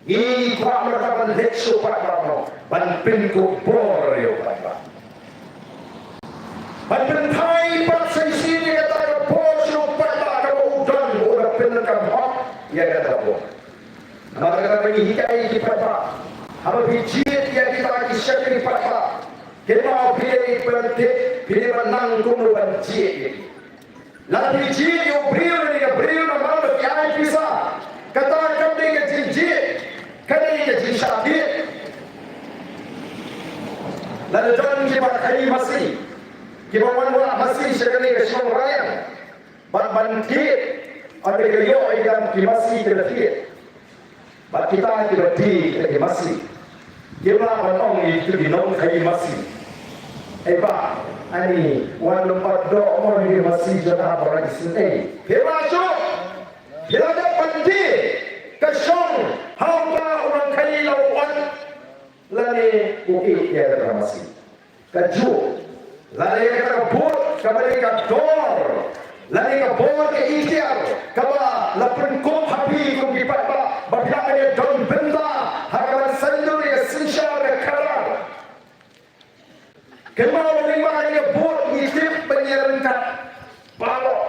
Ngi kwah mynta ban leit sha u paidbah, ban pynkup bor ïa u paidbah, ban pynthait pat sa shisien ïa kata ka bor sha u paidbah kaba u don, u da pyndonkam hok ïa kata ka bor. Namar kata ba ngi hikai ïa ki paidbah, haba phi jied ïa kita ki shakri paidbah, kynmaw phi dei ban tip, phi dei ban nang kumno ban jied ïa ki. Lada phi jied ïa u briew lane ka briew namar ba ki ai pisa, kata kam dei ka jingjied, ka dei ka jingshah thied. Lada don kiba khaïi masi, kiba wan wah masi sha kane ka shnong Raliang, bad ban thied, ynda ka ïoh ïa kita ki masi ka la thied. Bad kita kiba die kita ki masi, kim lah ban ong ïa kitu ki nongkhaïi masi, "Ei bah, ani wan lem pat doh mo ïa ki masi jong nga ba nga isynei." Phi lah shuh, phi lah dep ban die ka shong ha uta u nongkhaïi la u ot lane u ïeit ïa ka masi. Kajuh, lada ïa kata ka vote kaba dei ka dor, lada ïa ka bor ka iktiar kaba la pynkup ha phi kum ki paidbah ba phi lah ban ïadon bynta ha kaba saiñdur ïa ka synshar ka khadar. Kynmaw ba lyngba ïa ka vote ngi tip ban ïaryngkat baroh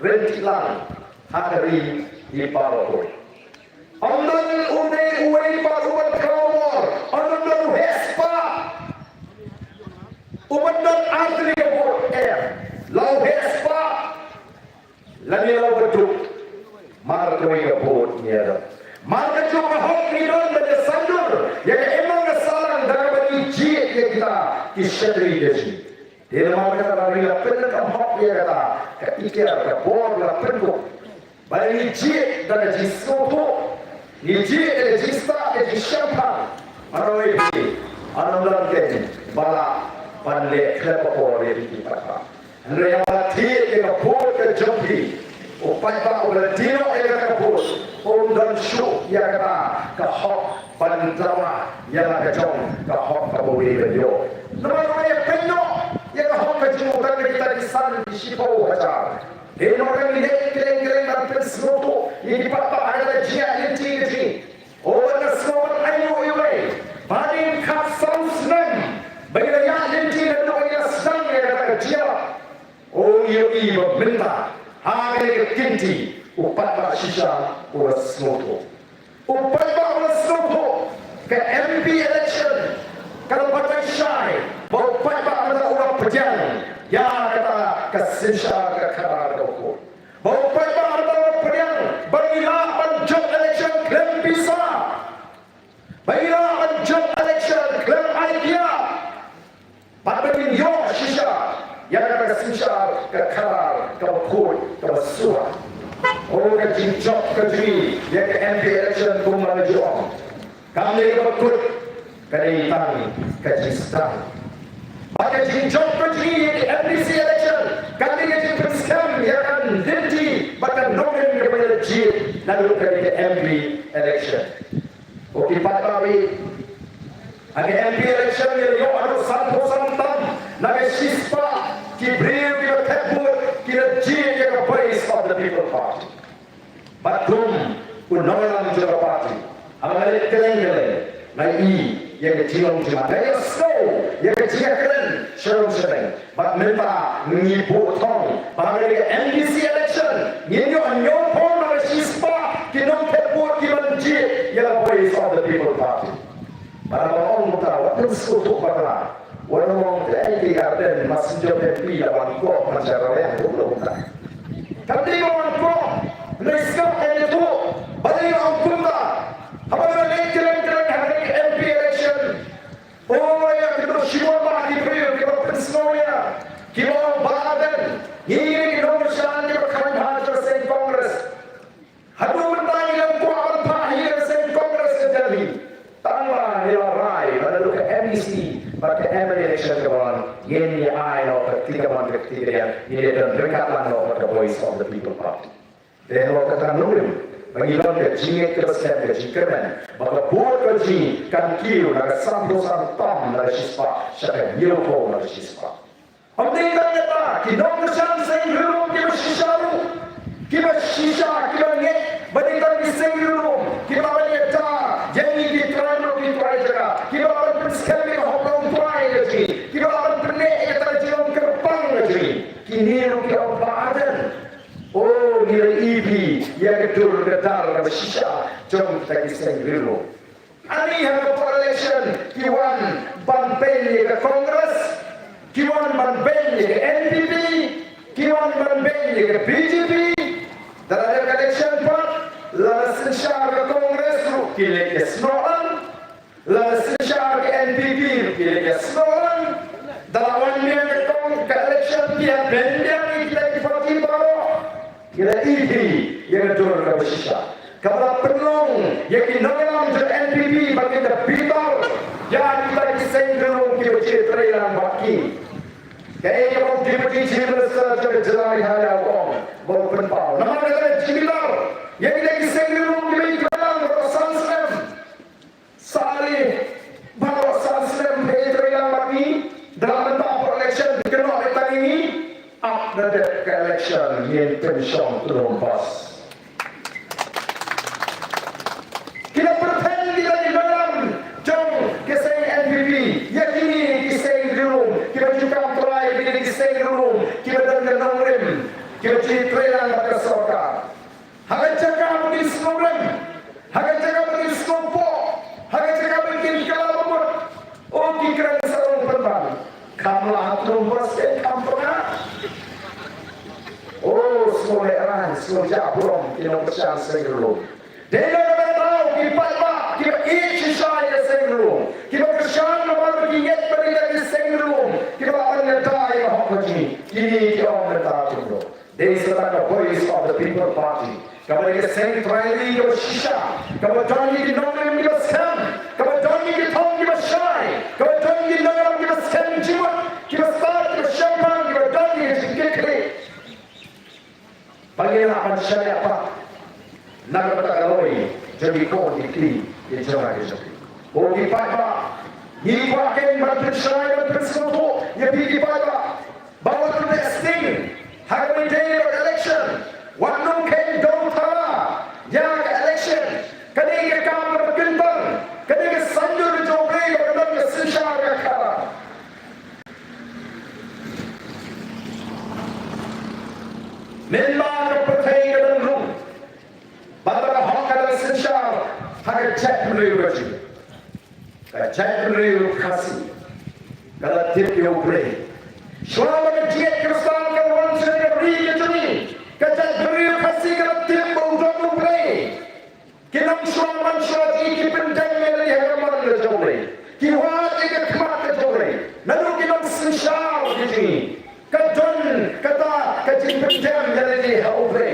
ryntih lang ha ka ri hi baroh kawei. Ym don u dei uwei pat uban khraw bor, ym don u heh spah, uban don ar tylli ka vote, em, la u heh spah lane la u baduk, mar kawei ka vote ngi ïadon. Mar kajuh ka hok ngi don ban ïa saiñdur ïa ka imlang ka sahlang da kaba ngi jied ïa kita ki shakri ka jong ngi. Te namar kata lada ngi la pyndonkam hok ïa kata ka iktiar, ka bor la pynkup, ba ngi jied da ka jingsngewthuh, ngi jied da ka jingstad, ka jingshemphang, ano ïa phi, ano lam ken ba lah ban leh khlem ka por ïa phi pat pat. Hynrei haba thied ïa ka vote ka jong phi, u paidbah uba la die noh ïa kata ka vote um don shuh ïa kata ka hok ban dawa ïa la ka jong ka hok kaba u dei ban ïoh. Namar u ïa pynnoh ïa ka hok ka jong u tang na kita ki san ki shiphew hajar. Dei namar kata ngi dei kylleng kylleng ban pynsngewthuh ïa ki paidbah ha kata ka jingïaid lynti ka jong ngi. Wat la sngewbha ban ainguh ïa U Blei ba dang khatsan snem ba ngi la ïaid lynti naduh ba ngi la sdang ïa kata ka jingïalap. Ong ïa u ba mynta ha kane ka kynti u paidbah shisha u la sngewthuh. U paidbah u la sngewthuh. Ka M P election ka la batai shai ba u paidbah mynta u la pdiang ïa kata ka synshar ka khadar ka vote. Ba u paidbah mynta u la pdiang ba ngi lah ban jop election khlem pisa, ba ngi lah ban jop election khlem ai kiad. Bad ba ngin ïoh shisha ïa kata ka synshar ka khadar kaba khuid kaba suba. O ka jingjop ka jong ngi ïa ka M P election kumba la ju ong, kam dei kaba kut, ka dei tang ka jingsdang. Bad ka jingjop ka jong ngi ïa ka M D C election kam dei ka jingpynskhem ïa ka lynti bad ka nongrim kaba la jied naduh ka dei ka M P election. O ki paidbah, ha ka M P election ngi la ïoh haduh sanphew san tam na ka shispah ki the People Party. Bad kum u nongïalam jong ka party, haba nga leit kylleng kylleng, nga ïohi ïa ka jinglong jingman, nga ïohsngew ïa ka jingïakren sharum shaneng. Bad mynta ngi buh thong ba ha kane ka M D C election ngin ïoh hynñiewphew na ka shispah ki nongthep vote ki ban jied ïa la Voice of the People Party. Bad haba ong kumta, wat nym sngewthuh bakla. Wat nym ong te ai ki Ardent Messenger M P la wan koh man sha Raliang, ruh kumta. Kam dei ba wan koh, hynrei sngap, ïathuh ba dei ong kumta. Haba nga leit kylleng kylleng ha ka M P election, oh, ïa kito shibun bah ki briew kiba pynsngew ïa, kiba ong Bah Ardent, ngi ki nongkyrshan kiba kham bha jong ka seng Congress. Haduh mynta ngi dang kwah ban phah hi ïa ka seng Congress ka jong ngi. Tang ba ngi la rai ba naduh ka M D C bad ka M L A election ka ban wan, ngin ïa ai noh ka kti kamon ka kti kadiang, ngin ïa don ryngkat lang noh bad ka Voice of the People Party. Te halor kata nongrim ba ngi don ka jingngeit kaba skhem, ka jingkyrmen ba ka vote ka jong ngi kan kiew na ka sanphew san tam na ka shispah sha ka hynñiewphew na ka shispah. Ym dei tang kata, ki nongkyrshan seng riewlum kiba shisha ruh, kiba shisha, kiba ngeit ba dei tang ki seng riewlum kiba la ïada ïa ngi ki trai lok ki trai jaka, kiba la pynskhem ïa ka hok longtrai ka jong ngi, kiba la pynleh ïa kata ka jinglong kyrpang ka jong ngi. Kine ruh ki ong Bah Ardent, oh, ngi la ïohi ïa ka dur ka dar kaba shisha jong kita ki seng riewlum. Ani ha ka por election ki wan ban beiñ ïa ka Congress, ki wan ban beiñ ïa ka N P P, ki wan ban beiñ ïa ka B J P. Da la dep ka election pat, la synshar ka Congress ruh ki leit ïasnoh lang. La synshar ka N P P ruh ki leit ïasnoh lang. Da la wan biang ka kong ka election ki ïa beiñ biang ïa kita ki party baroh. Ki la ïohi ïa ka dur kaba shisha kaba la pynlong ïa ki nongïalam jong N P P ba ki da bitar ïa kita ki seng riewlum kiba jia treilang bad ki. Kaei kaba u Deputy Chief Minister jong ka jylla Meghalaya u ong ba u pynpaw. Namar kata jingbitar ïa kita ki seng riewlum kiba jia treilang baroh san snem. Sali baroh san snem phi treilang bad ngi, da la mynta por election phi kynnoh ïa tang ïa ngi. Ap da dep ka election ngin pynshong tnum bas. Ki la pyrthen kita ki nongïalam jong ka seng N P P ïa kine ki seng riewlum kiba ju kam trai, kine ki seng riewlum kiba don ka nongrim, kiba ju treilang bad ka sorkar. Ha ka jaka ba kin sngewrem, ha ka jaka ba kin sngewpoh, ha ka jaka ba kin kylla ba mut, o ki kren sarong pynban. Kam lah ha tnum bas, kam pyrkhat. O, sngewlehraiñ, sngewjah burom ki nongkyrshan seng riewlum. Dei na kata ka daw ki paidbah kiba ïeit shisha ïa seng riewlum, kiba kyrshan namar ba ki ngeit ba dei na ki seng riewlum kiba lah ban ïada ïa ka hok ka jong ngi. Kine ki ong mynta kumno? Dei sa tang ka Voice of the People Party, kaba dei ka seng trai ri kaba shisha, kaba don ïa ki nongrim kiba skhem, kaba don ïa ki thong kiba shai, kaba don ïa ki nongrim kiba skhem jingmut, kiba stad, kiba shemphang, kiba don ïa ki jingkitkhlieh. Ba ngin lah ban shaniah pat na ka bynta ka lawei jong ki khun ki kti ki jong ngi ki jong ngi. Ko ki paidbah, ngi kwah kein ban pynshai, ban pynsngewthuh ïa phi ki paidbah ba wat leh sting ha kaba ïadei bad election. Wat nym kheiñ dewthala ïa ka election. Kane ka kam kaba kyntang, kane ka saiñdur ka jong U Blei ba ka don ka synshar ka khadar. Mynba ka pyrthei ka dang rung, bad ba ka hok ka dang synshar ha ka jaitbynriew ka jong ngi, ka jaitbynriew Khasi ka la tip ïa U Blei. Shuwa ba ka jingngeit Khristan ka wan sha ka ri ka jong ngi, ka jaitbynriew Khasi ka la tip ba u don U Blei. Ki nongshwa manshwa jong ngi ki pyndem ïa lade ha ka mon ka jong U Blei. Ki wad ïa ka khmat ka jong U Blei. Naduh ki nongsynshar ki jong ngi, ka don kata ka jingpyndem ïa lade ha U Blei.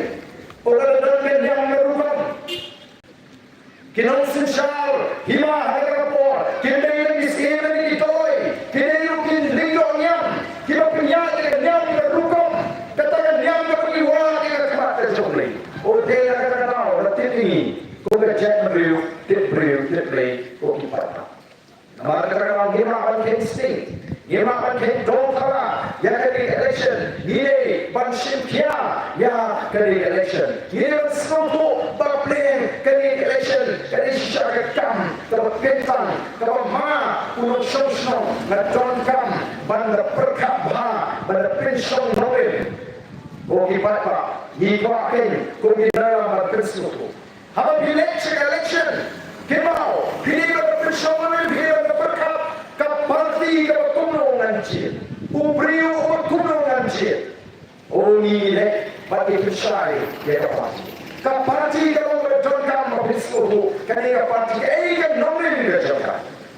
O, ka la don ka niam ka rukom. Ki nongsynshar hima ha kata ka por kim dei tang ki syiem lane ki doi, ki dei ruh ki lyngdoh niam kiba pynïaid ïa ka niam ka rukom. Kata ka niam kaba ki wad ïa ka khmat ka jong U Blei. O, dei na kata ka daw la tip ïa ngi kum ka jaitbynriew tip briew tip Blei, ko ki paidbah. Namar kata ka daw ngim lah ban kheiñ sting, ngim lah ban kheiñ dewthala ïa kane ka election. Ngi dei ban shim khia ïa kane ka election. Ngi dei ban sngewthuh ba ka pleng kane ka election ka dei shisha ka kam kaba kyntang kaba ma u nongshong shnong nga donkam ban da pyrkhat bha ban da pynshong nongrim. Ko ki paidbah, ngi kwah kein ko ki nongïalam ban pynsngewthuh. Haba phi leit sha ka election, kynmaw phi dei ban da pynshong nongrim, phi dei ban da pyrkhat ka party kaba kumno ngan jied, u briew uba kumno ngan jied. Uni leh bad ki pynshai ïa ka party. Ka party ka long ba donkam ba phi sngewthuh kane ka party kaei ka nongrim ka jong ka.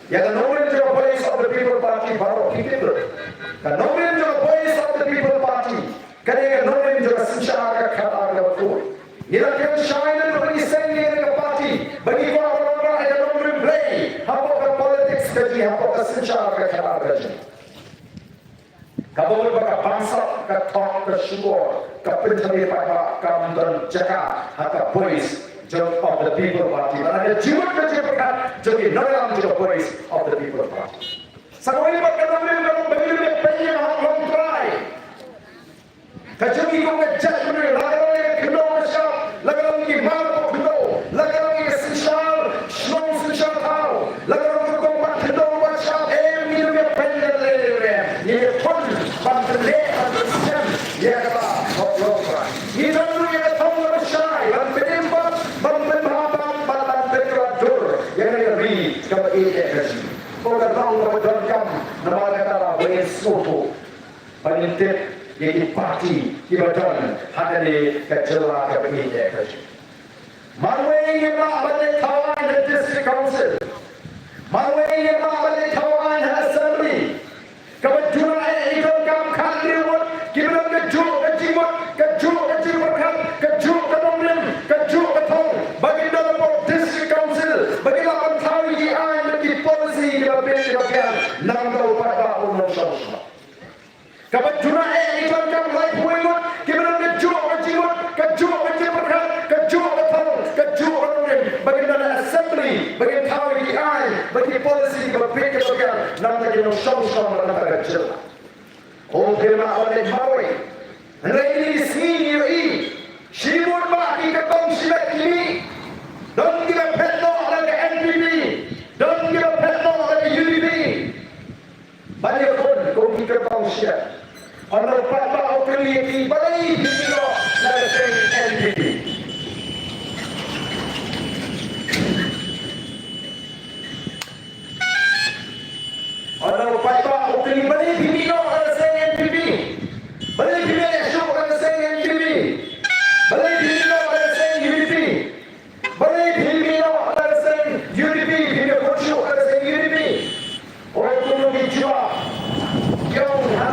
Ïa ka nongrim jong ka Voice of the People Party baroh phi tip. Ka nongrim jong ka Voice of the People Party kane ka nongrim jong ka synshar ka khadar kaba khuid. Ngi la kren shai na ka seng ïa ka party ba ngi kwah ba long ka nongrim Blei hapoh ka politics ka jong ngi, hapoh ka synshar ka khadar ka jong ngi. Kaba mut ba ka bamsap, ka thok, ka shukor, ka pynthame paidbah kam don jaka ha ka Voice jong of the People Party. Bad ha ka jingmut ka jingpyrkhat jong ki nongïalam jong ka Voice of the People Party. Sa kawei pat ka nongrim ka long ba ngi dei ban pynïaid ha ka longtrai ka jong ngi kum ka jaitbynriew, la ka long ïa ka khyndew ka shyiap, la ka long ki mar ka khyndew, la ka long ïa ka synshar shnong synshar thaw, la ka long ka kong ba khyndew ba shyiap, em, ngi dei ban pynlehnoh, ngi dei ban pynlehnoh ban pynlehnoh ban pynlehnoh ïa kata ka longtrai. Ngi don ruh ïa ka thong kaba shai ban pynïap ban pynbha ban ban ban pynkylla dur ïa ka ri kaba ïeit ka jong ngi. Ko ka thong kaba donkam namar kata la wei sngewthuh. Ba ngin tip ïa ki party kiba don ha kane ka jylla kaba ïeit ka jong ngi. Marwei ngim lah ban leit thaw aiñ ha District Council. Marwei ngim lah ban leit thaw aiñ ha Assembly. Kaba juna eh i donkam khathynriew ngut kiba don kajuh ka jingmut, kajuh ka jingpyrkhat, kajuh ka nongrim, kajuh ka thong ba kin don hapoh District Council ba kin lah ban thaw ïa ki aiñ bad ki policy kiba bit kiba biang na ka bynta u paidbah u nongshong shnong. Kaba juna eh i donkam laiphew ngut kiba don kajuh ka jingmut, kajuh ka jingpyrkhat, kajuh ka thong, kajuh ka nongrim ba kin don ha Assembly ba kin thaw ïa ki aiñ bad ki policy kiba bit kiba biang na ka bynta ki nongshong shnong bad na ka bynta ka jylla. Ko phim lah ban leit marwei. Hynrei kine ki sngi ngi ïohi shibun bah ki kyrtong shimet ki mih. Don kiba phet noh na ka N P P, don kiba phet noh na ka U D P. Ban ïakhun kum ki kyrtong shimet. Ynda u paidbah u kylli ïa ki balei phi mih noh na ka seng N P P. Ynda u paidbah u kylli balei phi mih noh na ka seng N P P. Balei phi mih shuh na ka seng N P P. Balei phi mih noh na ka seng U D P. Balei phi mih noh na ka seng U D P, phi mih khun shuh na ka seng U D P. Oi kumno ki jubab. Ki ong ha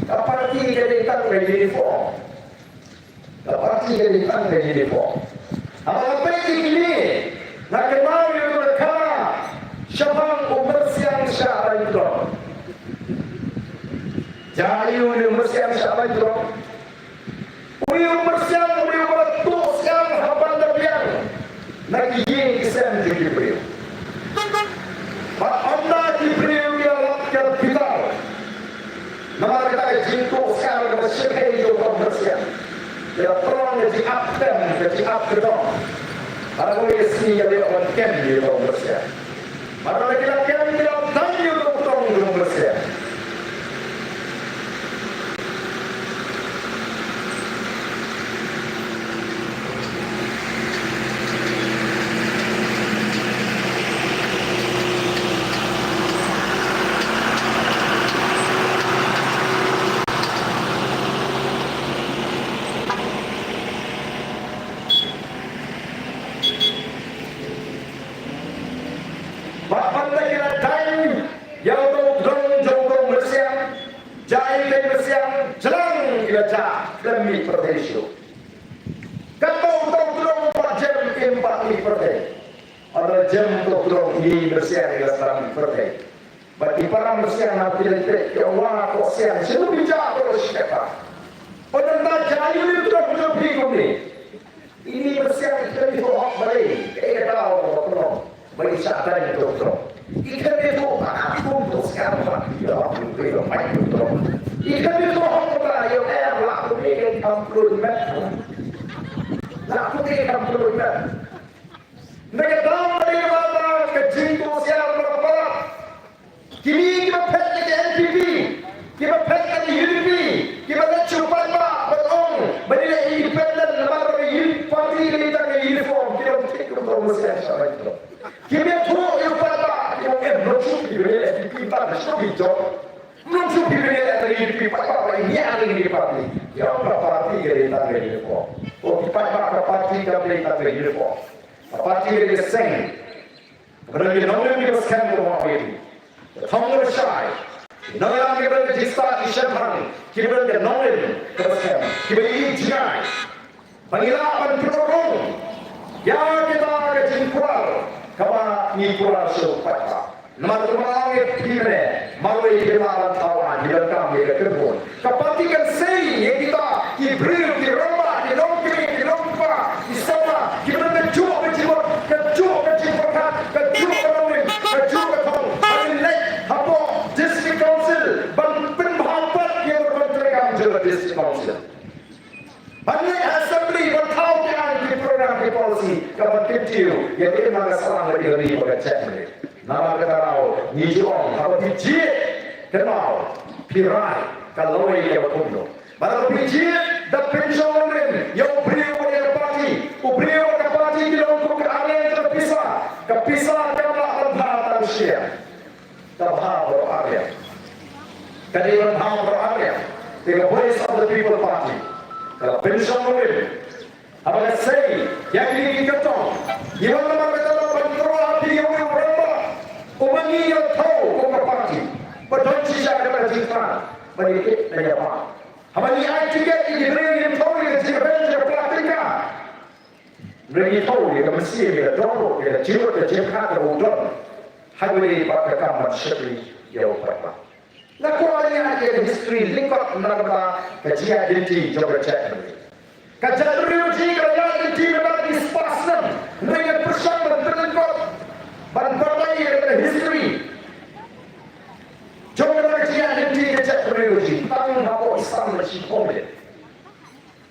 ka party ka dei tang ka uniform. Ka party ka dei tang ka uniform. Haba nga peit ïa kine nga kynmaw ïa u Dr. Kara shaphang u Myrsiang Shah Laitdom. Jia aïu u Myrsiang Shah Laitdom? U ïa u Myrsiang u dei uba la tuh syiar ha ban da biang na ki ïing ki sem jong ki briew. Bad ynda ki briew ki la lap ki la bitar namar kata ka jingtuh syiar kaba shyrkhei jong u Myrsiang, ki la pynlong ka jingap tem, ka jingap kdong. Bad ha kawei ka sngi ki la ïoh ban kem ïa u Myrsiang. Bad haba ki la kem ki la daiñ ïa u Dr. Kara jong u Myrsiang. Bad haba ki la daiñ ïa u Dr. Kara jong u Myrsiang, jia ïa u Myrsiang, jlang ki la jah, khlem mih pyrthei shuh. Katba u Dr. Kara u pat jem, im pat mih pyrthei. Haba la jem u Dr. Kara, i Myrsiang i la sdang mih pyrthei. Bad ki para Myrsiang haba ki leit peit ki ong, wa ko Siang, shano phi jah baroh shi katta? Ynda jia ïa u Dr. Kara jong phi kumne. Ine i Myrsiang i khlem ïathuh hok balei, kaei ka daw kaba pynlong ba i shah daiñ u Dr. Kara. I khlem ïathuh ba kum u Dr. Kara ba i la hok, i la hok, i la hok. I khlem ïathuh hok ba ïa u em lah kumne, ka Kam pynlut met. La put ïa kam pynlut met. Na ka daw ba dei ba ka jingthoh sha para para. Kine kiba phet na ka N P P, kiba phet na ka U D P, kiba leit sha u paidbah ban ong ba ngi leh independent namar ba ka party ka dei tang ka uniform, ki dang thik kum ka masiang sha bai. Kiba ïathuh ïa u paidbah ki ong em, ym shuh phi ban leh N P P, ba shuh phi jop. Ym shuh phi ban leh U D P, paidbah ba ïa ngi party. Ïa ka party ka dei tang ka uniform. Ko ki paidbah, ka party kam dei tang ka uniform. Ka party ka dei ka seng. Kaba don ki nongrim kiba skhem kum ha u ïing, ki thong kiba shai, ki nongïalam kiba don ka jingstad, ki shemphang kiba don ka nongrim kaba skhem, kiba ïohi jngai. Ba ngi lah ban pynurlong ïa kita ka jingkular kaba ngi kular sha u paidbah. Namar kumba ong ïa phi mynne, marwei ki lah ban thaw aiñ, ki donkam ïa ka kyrhun. Ka party kan sei ïa kita ki briew, ki rangbah, ki nongkmie, ki nongkpa, ki samla, kiba don kajuh ka jingmut, kajuh ka jingpyrkhat, kajuh ka nongrim, kajuh ka thong, ba kin leit hapoh District Council ban pynbha pat ïa ka ban treikam jong ka District Council. Ban leit ha Assembly ban thaw ki aiñ, ki program, ki policy, kaban kyntiew ïa ka imlang ka sahlang bad ïa ka ri bad ka jaitbynriew. Namar kata ka daw ngi ju ong, haba phi jied, kynmaw, phi rai, ka lawei kaba kumno. Bad haba phi jied da pynshong nongrim ïa u briew bad ïa ka party, u briew bad ka party ki long kum ka arliang jong ka pisa. Ka pisa kam lah ban bha tang shi liang, ka bha baroh arliang. Ka dei ban bha baroh arliang. Te ka Voice of the People Party ka la pynshong nongrim. Haba ka sei ïa kine ki kyrtong, ngi wan namar kata ban tyrwa ïa uwei u rangbah uba ngi ïa thew kum ka party, ba don shisha kata ka jingthrang ban ïa kit ban ïa bam. Haba ngi ai tiket ïa ki briew, ngi thew ïa ka jingkyrmen jong ka pla tyngka. Ngi thew ïa ka mynsiem, ïa ka dohnud, ïa ka jingmut, ïa ka jingpyrkhat kaba u don. Haba ngi, bad ka kam ban shakri ïa u paidbah. Nga kwah ban ïa ka history lyngkot na ka bynta ka jingïaid lynti jong ka jaitbynriew. Ka jaitbynriew jong ngi ka la ïaid lynti mynta da ki spah snem. Ngi pyrshang ban pynlyngkot, ban batai ïa ka history jong ka jingïaid lynti ka jaitbynriew jong ngi. Tang hapoh Assam la shu pom leh.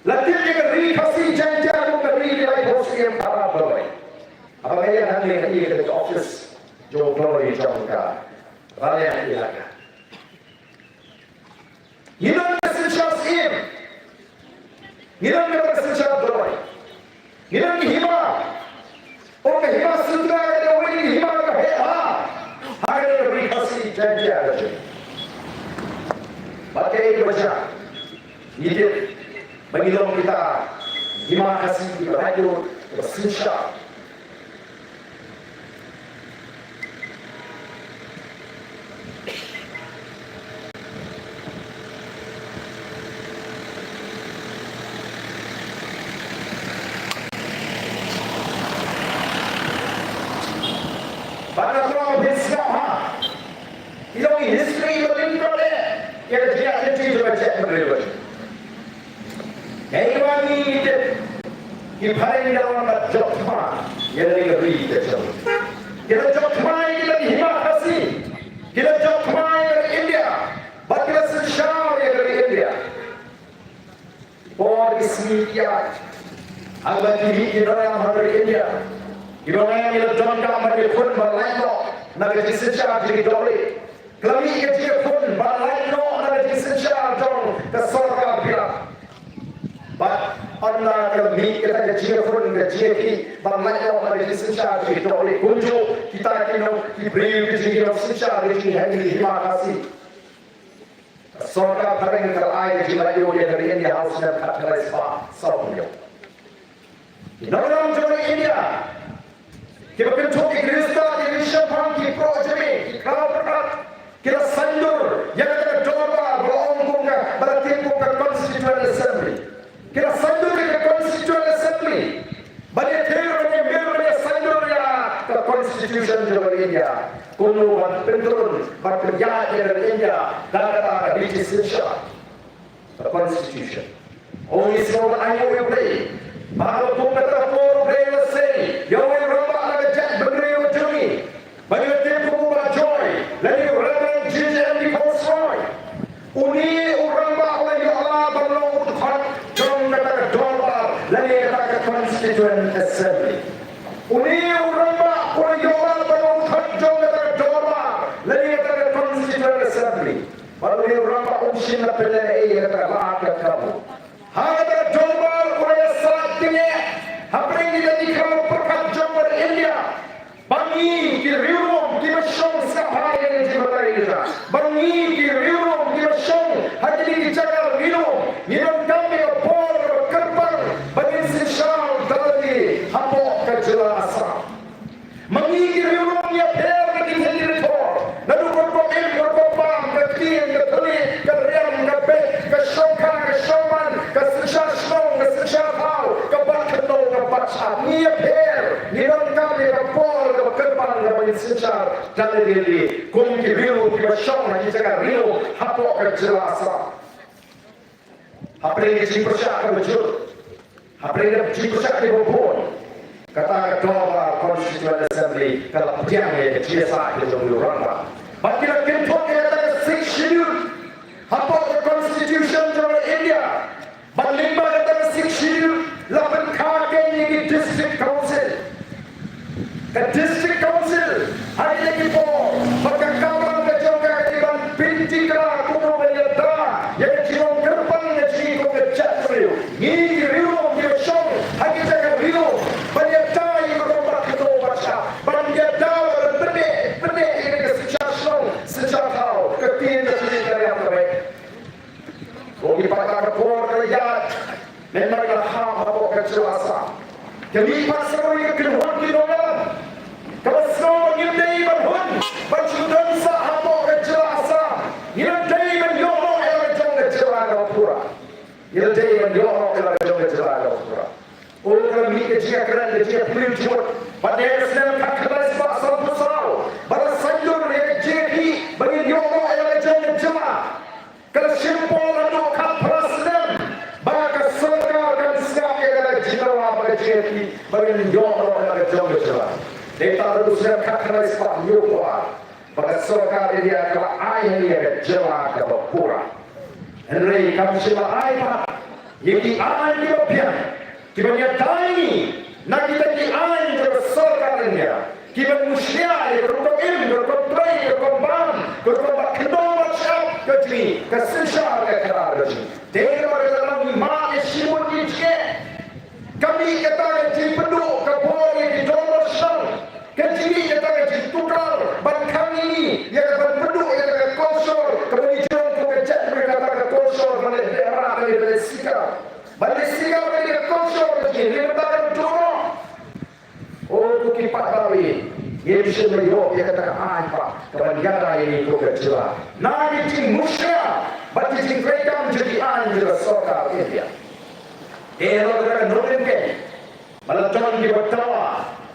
La tip ïa ka Ri Khasi Jaiñtia kum ka ri ki laiphew snem arphew doloi. Haba nga ïa hangne nga ïa ka office jong u doloi jong ka Raliang Elaka. Ngi don ka synshar syiem. Ngi don ka synshar doloi. Ngi don ki hima. Ong ka Hima Sundar ka dei kawei ka hima kaba heh bha ha ka Ri Khasi Jaiñtia ka jong ngi. Bad kaei kaba jia? Ngi tip ba ngi long kita ki hima Khasi kiba laitluid, kiba synshar. Bad nga kwah ba phin sngap ha, i long i history ba lyngkot eh ïa ka jingïaid lynti jong ka jaitbynriew. Ngi wan ngi tip, ki phareng ki la wan ban jop thma ïa kane ka ri ka jong ngi. Ki la jop thma ïa kita ki hima Khasi. Ki la jop thma ïa ka ri India. Bad ki la synshar ïa ka ri India. Por ki sngi ki ïaid, haba ki mih ki nongïalam ha ka ri India, ki nongïalam ki la donkam ban ïakhun ban lait noh na ka jingsynshar jong ki dohlieh. Ka la mih ka jingïakhun ban lait noh na ka jingsynshar jong ka sorkar bilat. Bad ynda ka la mih kata ka jingïakhun, ka jingïakhih ban lait noh na ka jingsynshar jong ki dohlieh, kumjuh kita ki nong, ki briew ki jong ngi, ki nongsynshar ki jong ngi ha ki hima Khasi. Ka sorkar phareng ka la ai ka jinglaitluid ïa ka ri India ha u snem khatkhyndai spah sawphew hynñiew. Ki nongïalam jong ka ri India, kiba kynthup ïa ki riewstad, ïa ki shemphang, ki proh jylliew, ki khraw pyrkhat, ki la saiñdur ïa kata ka dorbar ba la ong kum ka, ba la tip kum ka Constituent Assembly. Ki la saiñdur ïa ka Constituent Assembly. Ban ïa ther, ban ïa mir, ban ïa saiñdur ïa ka Constitution jong ka India. Kumno ban pyntrun, ban pynïaid ïa ka India da kata ka British synshar, ka Constitution. Ong i Sohra, ai u Blei ba ha ka kum kata ka por u Blei u la sei ïa uwei u rangbah na ka jaitbynriew jong ngi. Ba ngi la tip kum u Bah Joy, lane u Reverend J J M Nichols Roy. Une u rangbah u la ïoh lad ban long u dkhot jong Une u rangbah u la ïoh ban long u thok jong kata ka dorbar lane kata ka Constituent Assembly. Bad une u rangbah um shym la pynlehnohei ïa kata ka lad ka kabu. Ha kata ka dorbar u la ïasaid tyngeh hapdeng kita ki khyndew pyrkhat jong ka India. Ba ngi ki riewlum kiba shong sngap ha ïa ka jingbatai jong ka. Ba ngi ki riewlum kiba shong ha kine ki jaka riewlum ngi donkam ïa ka bor kaba kyrpang ba ngin synshar da lade hapoh ka jylla Assam. Ma ngi ki riewlum ngi ïapher na ki thylliej thor, naduh ka rukom im, ka rukom bam, ka ktien, ka thylliej, ka riam, ka beit, ka shongkha, ka shongman, ka synshar shnong, ka synshar thaw, ka bat khyndew, ka bat shyiap. Ngi ïapher, ngi donkam ïa ka bor kaba kyrpang kaba ngin synshar da lade lade kum ki riewlum kiba shong ha ki jaka riewlum hapoh ka jylla Assam. Hapdeng ka jingpyrshah kaba jur, hapdeng ka jingpyrshah kaba bun, kata ka Dorbar Constituent Assembly ka la pdiang ïa ka jingïasaid ka jong u rangbah. Bad ki la kynthoh ïa kata ka Sixth Schedule hapoh ka Constitution jong ka India. Bad lyngba kata ka Sixth Schedule la pynkha keiñ ïa ki District Council. Ka District Council ha kine ki por, bad ka kamram ka jong ka ka dei ban pyntikna kumno ban ïada ïa ka jinglong kyrpang ka jong ngi kum ka jaitbynriew. Ngi ki riewlum kiba shong ha ki jaka riewlum ban ïada ïa ka rukom bat khyndew bat shyiap, ban ïada ban pynneh pynneh ïa ka synshar shnong synshar thaw, ka ktien ka thylliej ka riam ka beit. Ko ki paidbah, ka por ka la ïaid. Namar ka la hap hapoh ka jylla Assam. Ka mih pat sa kawei ka kynhun ki nongïalam kaba sngew ba ngim dei ban hun ban shu don sah hapoh ka jylla Assam. Ngi la dei ban ïoh noh ïa la ka jong ka jylla kaba pura. Ngi la dei ban ïoh noh ïa la ka jong ka jylla kaba pura. Oh, ka la mih ka jingïakren, ka jingïapyllun jingmut. Bad ha ka snem khatkhyndai spah sanphew saw ba la saiñdur ïa ka jingïakhih ba ngin ïoh noh ïa la ka jong ka jylla. Ka la shim por haduh khatphra snem ba ka sorkar kan sngap ïa kata ka jingdawa bad ka jingïakhih ba ngin ïoh noh ïa la ka jong ka jylla. Dei tang haduh u snem khatkhyndai spah hynñiewphew ar ba ka sorkar India ka la ai ha ngi ïa ka jylla kaba pura. Hynrei kam shym la ai pat ïa ki aiñ kiba biang kiban ïada ïa ngi na kita ki aiñ jong ka sorkar India kiban mushlia ïa ka rukom im, ka rukom trei, ka rukom bam, ka rukom bat khyndew bat shyiap ka jong ngi, ka synshar ka khadar ka jong ngi. Te namar kata ngi mad ïa shibun ki jingeh. Ka mih kata ka jingpynduh ka bor ïa ki dorbar shnong. Ka jingmih kata ka jingtuklar ban khang ïa ngi ïa ka ban pynduh ïa kata ka kolshor kaba ngi jrong kum ka jaitbynriew, kata ka kolshor ban leh behra, ban leh sikar. Ban leh sikar ban leh kolshor ka jingim, leh mynta ka duh noh. Oh, ko ki paidbah, ngim shym la ïoh ïa kata ka aiñ pat kaban ïada ïa ngi kum ka jylla na ki jingmushlia bad ki jingtreikam jong ki aiñ jong ka sorkar India. Te halor kata ka nongrim keiñ ba la don kiba dawa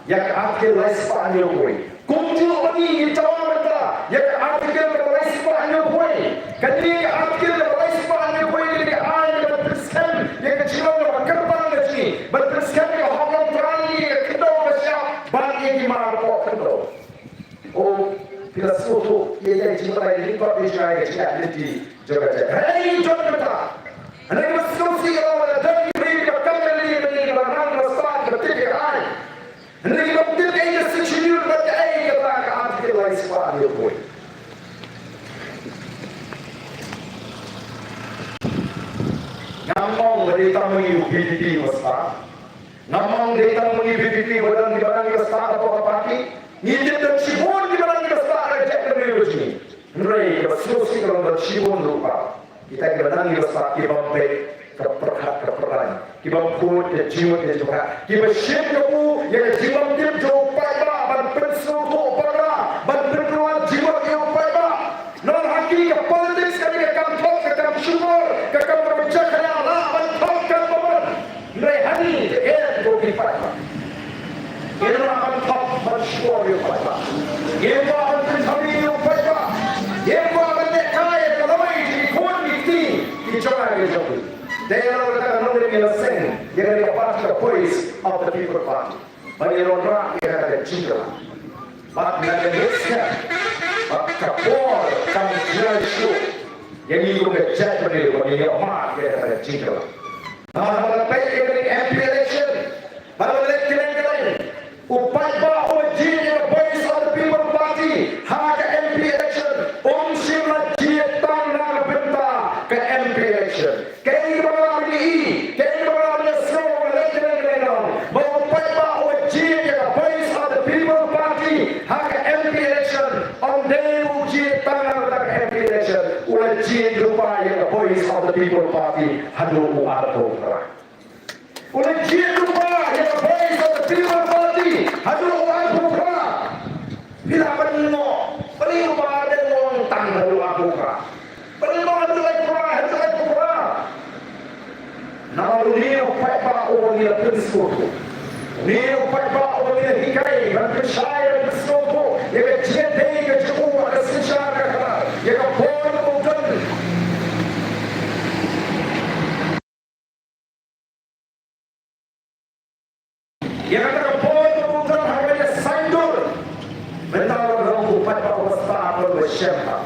ïa ka Article lai spah hynñiewphew wei. Kumjuh ba ngi ngi dawa mynta ïa ka Article kaba lai spah hynñiewphew wei. Kane ka Article kaba lai spah hynñiewphew wei ka dei ka aiñ kaban pynskhem ïa ka jinglong kaba kyrpang ka jong ngi, ban pynskhem ïa ka hok longtrai, ïa ka khyndew ka shyiap bad ïa ki mar poh khyndew. Oh, phi la sngewthuh ïa ka jingbatai lyngkot ïa ka jingïaid lynti jong ka jaid. Hynrei ngi don mynta, hynrei kiba sngewsih ka long ba la don ki briew kiba kam lynti, kiba nang kiba stad kiba tip ïa ka aiñ. Hynrei kiba tip ïa ka Sixth Schedule bad kaei kata ka Article lai spah hynñiewphew wei. Ngam ong ba dei tang ma ngi u V P P ba stad. Ngam ong dei tang ma ngi V P P ba don kiba nang kiba stad hapoh ka party. Ngi tip don shibun kiba nang kiba stad ha ka jaitbynriew jong ngi. Hynrei kaba sngewsih ka long don shibun ruh pat kita kiba nang kiba stad kibym beit ka pyrkhat ka pyrthai, kibym khuid ka jingmut ka jingpyrkhat, kiba shim kabu ïa ka jingbymtip jong u paidbah ban pynsngewthuh bakla, ban pynpynwan jingmut ïa u paidbah. Namar ha ki ka politics ka dei ka kam thok, ka kam shukor, ka kam kaba jakhlia, lah ban thok kam ba mon. Hynrei hangne te em ko ki paidbah. Ngim lah ban thok ban shukor ïa u paidbah. Ngim lah ban pynthame ïa u paidbah. Ngim lah ban lehkai ïa ka lawei jong ki khun ki kti ki jong ngi ki jong phi. Dei na kata ka nongrim ngi la seng ïa kane ka party, ka Voice of the People Party. Ba ngi wanrah ïa kata ka jingkylla. Bad nga ngeit skhem ba ka por kam jngai shuh ïa ngi kum ka jaitbynriew ba ngin ïoh mad ïa kata ka jingkylla. Namar haba la peit ïa ka M P election, ba la leit kylleng kylleng, u haduh u arphew phra. U la jied lypa ïa ka Voice of the People Party haduh u arphew phra. Phi lah ban ngeit, balei u Bah Ardent u ong tang haduh u arphew phra? Balei u ong haduh u arphew phra, haduh u arphew phra? Namar une u paidbah uba ngi la pynsngewthuh, une u paidbah uba ngi la hikai ban pynshai, ban pynsngewthuh ïa ka jingïadei ka jong u ha ka synshar ka khadar, ïa ka por kaba u don. Ïa kata ka por kaba u don ha kaba ïa saiñdur. Mynta u la long u paidbah uba stad, uba shem bha.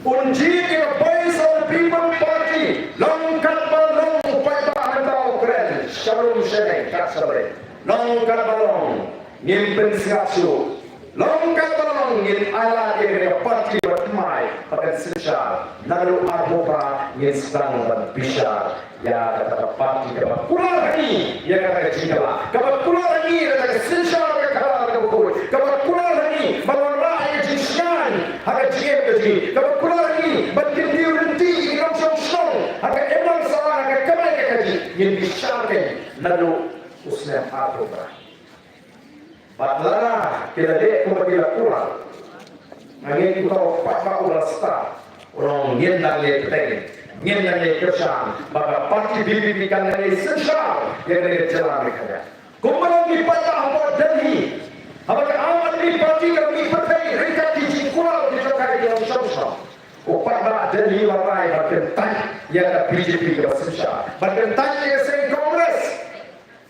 Un jied ïa ka Voice of the People Party, long katba long u paidbah mynta u kren, sharum shaneng kat sha bneng. Long katba long, ngim pynsngap shuh. Long katba long, ngin ailad ïa kane ka party ba thymmai ba kan synshar. Naduh arphew phra ngin sdang ban bishar ïa kata ka party kaba kular ha ngi ïa kata ka jingkylla, kaba kular ha ngi ïa kata ka synshar ka khadar kaba khuid, kaba kular ha ngi ban wanrah ïa ka jingshngaiñ ha ka jingim ka jong ngi, kaba kular ha ngi ban kyntiew lynti ïa ki nongshong shnong ha ka imlang sahlang, ha ka kamai ka kajih. Ngin bishar kein naduh u snem arphew phra. Bad lada ki la leh kumba ki la kular, nga ngeit uta u paidbah u la stad, u ong ngin dang ïai bteng, ngin dang ïai kyrshan ba ka party V P P kan dang ïai synshar ïa kane ka jylla Meghalaya. Kumba long ki paidbah hapoh Delhi, haba ka Aam Aadmi Party ka mih pyrthei ryngkat ki jingkular ki jong ka, ki nongshong shnong. U paidbah Delhi u la rai ban kyntait ïa ka B J P kaba synshar, ban kyntait ïa ka seng Congress.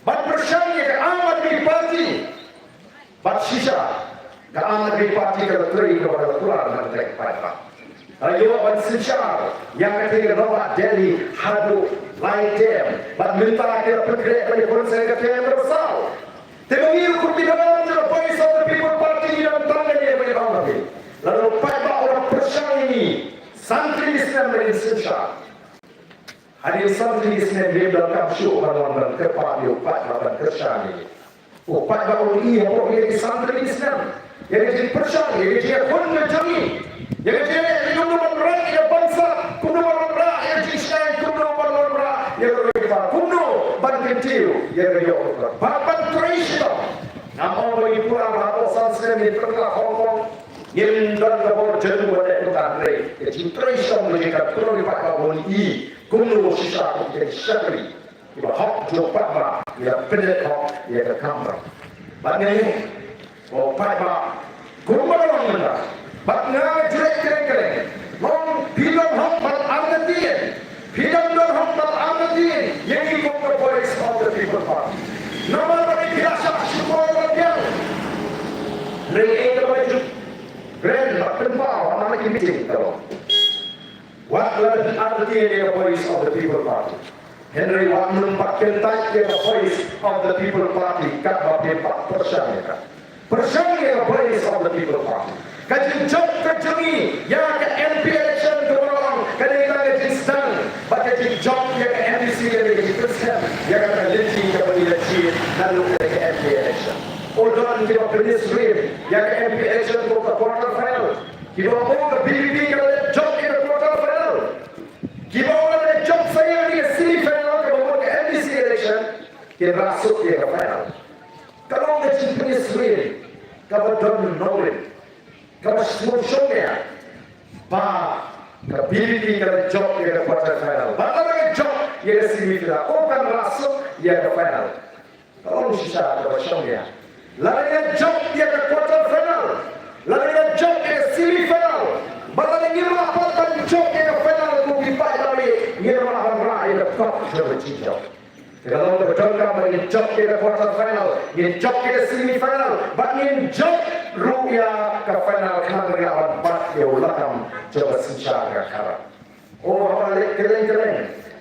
Ban pyrshang ïa ka Aam Aadmi Party. Bad shisha, ka Aam Aadmi Party ka la trei kaba la kular na ka bynta ki paidbah. Ka la ïoh ban synshar ïa katei ka nongbah Delhi haduh lai term. Bad mynta ki la pynkhreh ban ïakhun sha ka term kaba saw. Te ma ngi ruh kum ki nongïalam jong ka Voice of the People Party ngi don tang kane kaba ngi ong ha phi. Lada u paidbah u la pyrshang ïa ngi, san tylli ki snem ba ngin synshar. Hadien san tylli ki snem ngim donkam shuh ban wan ban kyrpad ïa u paidbah ban kyrshan ïa ngi. U paidbah u la ïohi hapoh kine ki san tylli ki snem ïa ka jingpyrshang, ïa ka jingïakhun ka jong ngi, ïa ka jingïaleh kumno ban rah ïa ka bamsap, kumno ban rah ïa ka jingshngaiñ, kumno ban rah ïa ka roi ka par, kumno ban kyntiew ïa ka ïoh ka kot, ban, ban trei shitom. Ngam ong ba ngi pura ba hapoh san snem ngin pynkylla Hong Kong. Ngim don ka bor jong u ba dei kumta, hynrei ka jingtrei shitom ka jong ngi kan pynlong ïa u paidbah ban i kumno shisha kum ki shakri kiba hok jong u paidbah, ngi la pyndep hok ïa ka kam. Bad nga ngeit ba u paidbah kumba ka long mynta, bad nga nga jurek kyreng kyreng, long phi don hok ban artatien. Phi dang don hok ban artatien ïa ngi kum ka Voice of the People Party. Namar ba phi la shah shukor la biang. Hynrei ei kaba ju kren bad pynpaw ha man la ki meeting ka long, wat la phi artatien ïa ka Voice of the People Party, hynrei wat nym pat kyntait ïa ka Voice of the People Party katba phi pat pyrshang ïa ka. Pyrshang ïa ka Voice of the People Party. Ka jingjop ka jong ngi ïa ka M P election kaba long ka dei tang ka jingsdang bad ka jingjop ïa ka M D C ka dei ka jingpynskhem ïa kata ka lynti kaba ngi la jied naduh ka dei ka M P election. U don kiba pynïasyriem ïa ka M P election kum ka quarter final. Kiba ong ka V P P ka la leit jop ïa ka quarter final. Kiba ong ka la leit jop sa ïa ka semi final kaba mut ka M D C election. Kin rah suk ïa ka final. Ka long ka jingpynïasyriem kaba don nongrim, kaba sngewshongnia ba ka V P P ka la jop ïa ka quarter final. Bad lada ka jop ïa ka semi final, u kan rah suk ïa ka final. Ka long shisha kaba shongnia. Lada ka jop ïa ka quarter final, lada ka jop ïa ka semi final, bad lada ngim lah pat ban jop ïa ka final, ko ki paidbah, ngim lah ban rah ïa ka cup jong ka jingjop. Te ka long kaba donkam ba ngin jop ïa ka quarter final, ngin jop ïa ka semi final, bad ngin jop ruh ïa ka final khnang ba ngin lah ban bat ïa u lakam jong ka synshar ka khadar. O, haba leit kylleng kylleng,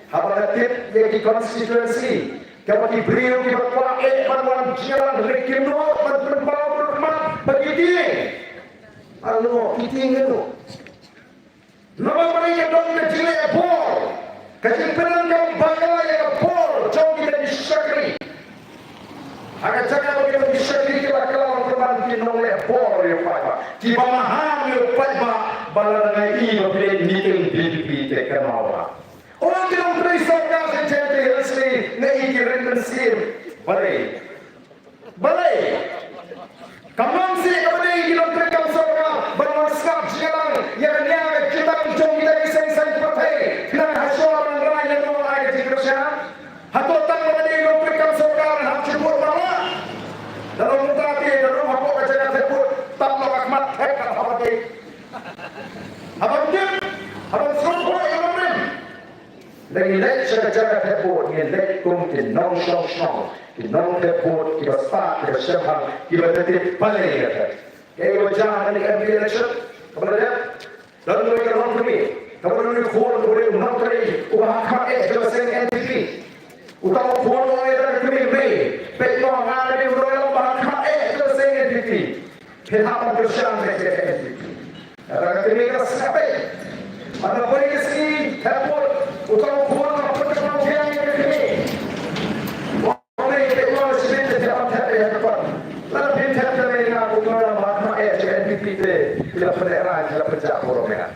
haba nga tip ïa ki constituency, kaba ki briew kiba kwah eh ban wan jingïalang, hynrei kim nud ban pynpaw, ban pynpaw ba ki tieng. Ano ki tieng ano? Namar ba ka don ka jingleh bor, ka jingpyndonkam bakla ïa ka bor jong kita ki shakri. Ha ka jaka ba kita ki shakri ki la kylla ban pynban ki nongleh bor ïa u paidbah, kiba maham ïa u paidbah, ba lada nga i ba phi leit meeting V P P te kynmaw ba, o, ki nongtrei sap Balei? Balei? Kam long shuh kaba dei ki nongtrei kam sorkar ban wan sngap jingïalang ïa kane ka jutang jong kita ki seng saiñ pyrthei. Khnang hashwa ban rai lano ai ka jingkyrshan. Hato tang ba dei nongtrei kam sorkar hap shu bud marwah? Da long mynta te, da long hapoh ka jaka thep bud, tang ba ka khmat thep ka hap dei. Haba tip, haba sngewthuh ïa ka rim. Lada ngi leit sha ka jaka thep bud, ngin leit kum ki nongshong shnong, ki nongthep bud, kiba stad, kiba shemphang, kiba tip balei ïa ka. Kaei kaba jia ha kane ka M P election, kaba la dep, don kawei ka longkmie, kaba don u khun, u dei u nongtrei, uba ha khmat eh jong ka seng N P P. Uta u khun u ong ïa ka kmie, mei, peit mo, nga dei u nongtrei uba ha khmat eh jong ka seng N P P. Phin hap ban kyrshan ïa ka N P P. Kata ka kmie ka sngap beit. Haba poi ka sngi thep bud, uta u khun ka put ka pang biang ïa ka kmie. Ong mei, peit mo, shibit te phi hap ban thep ïa ka pang. Lada phim thep te mei, nga kum nga la mad ma eh sha N P P te. Ki la pynlehrain, ki la pynjah burom ïa nga.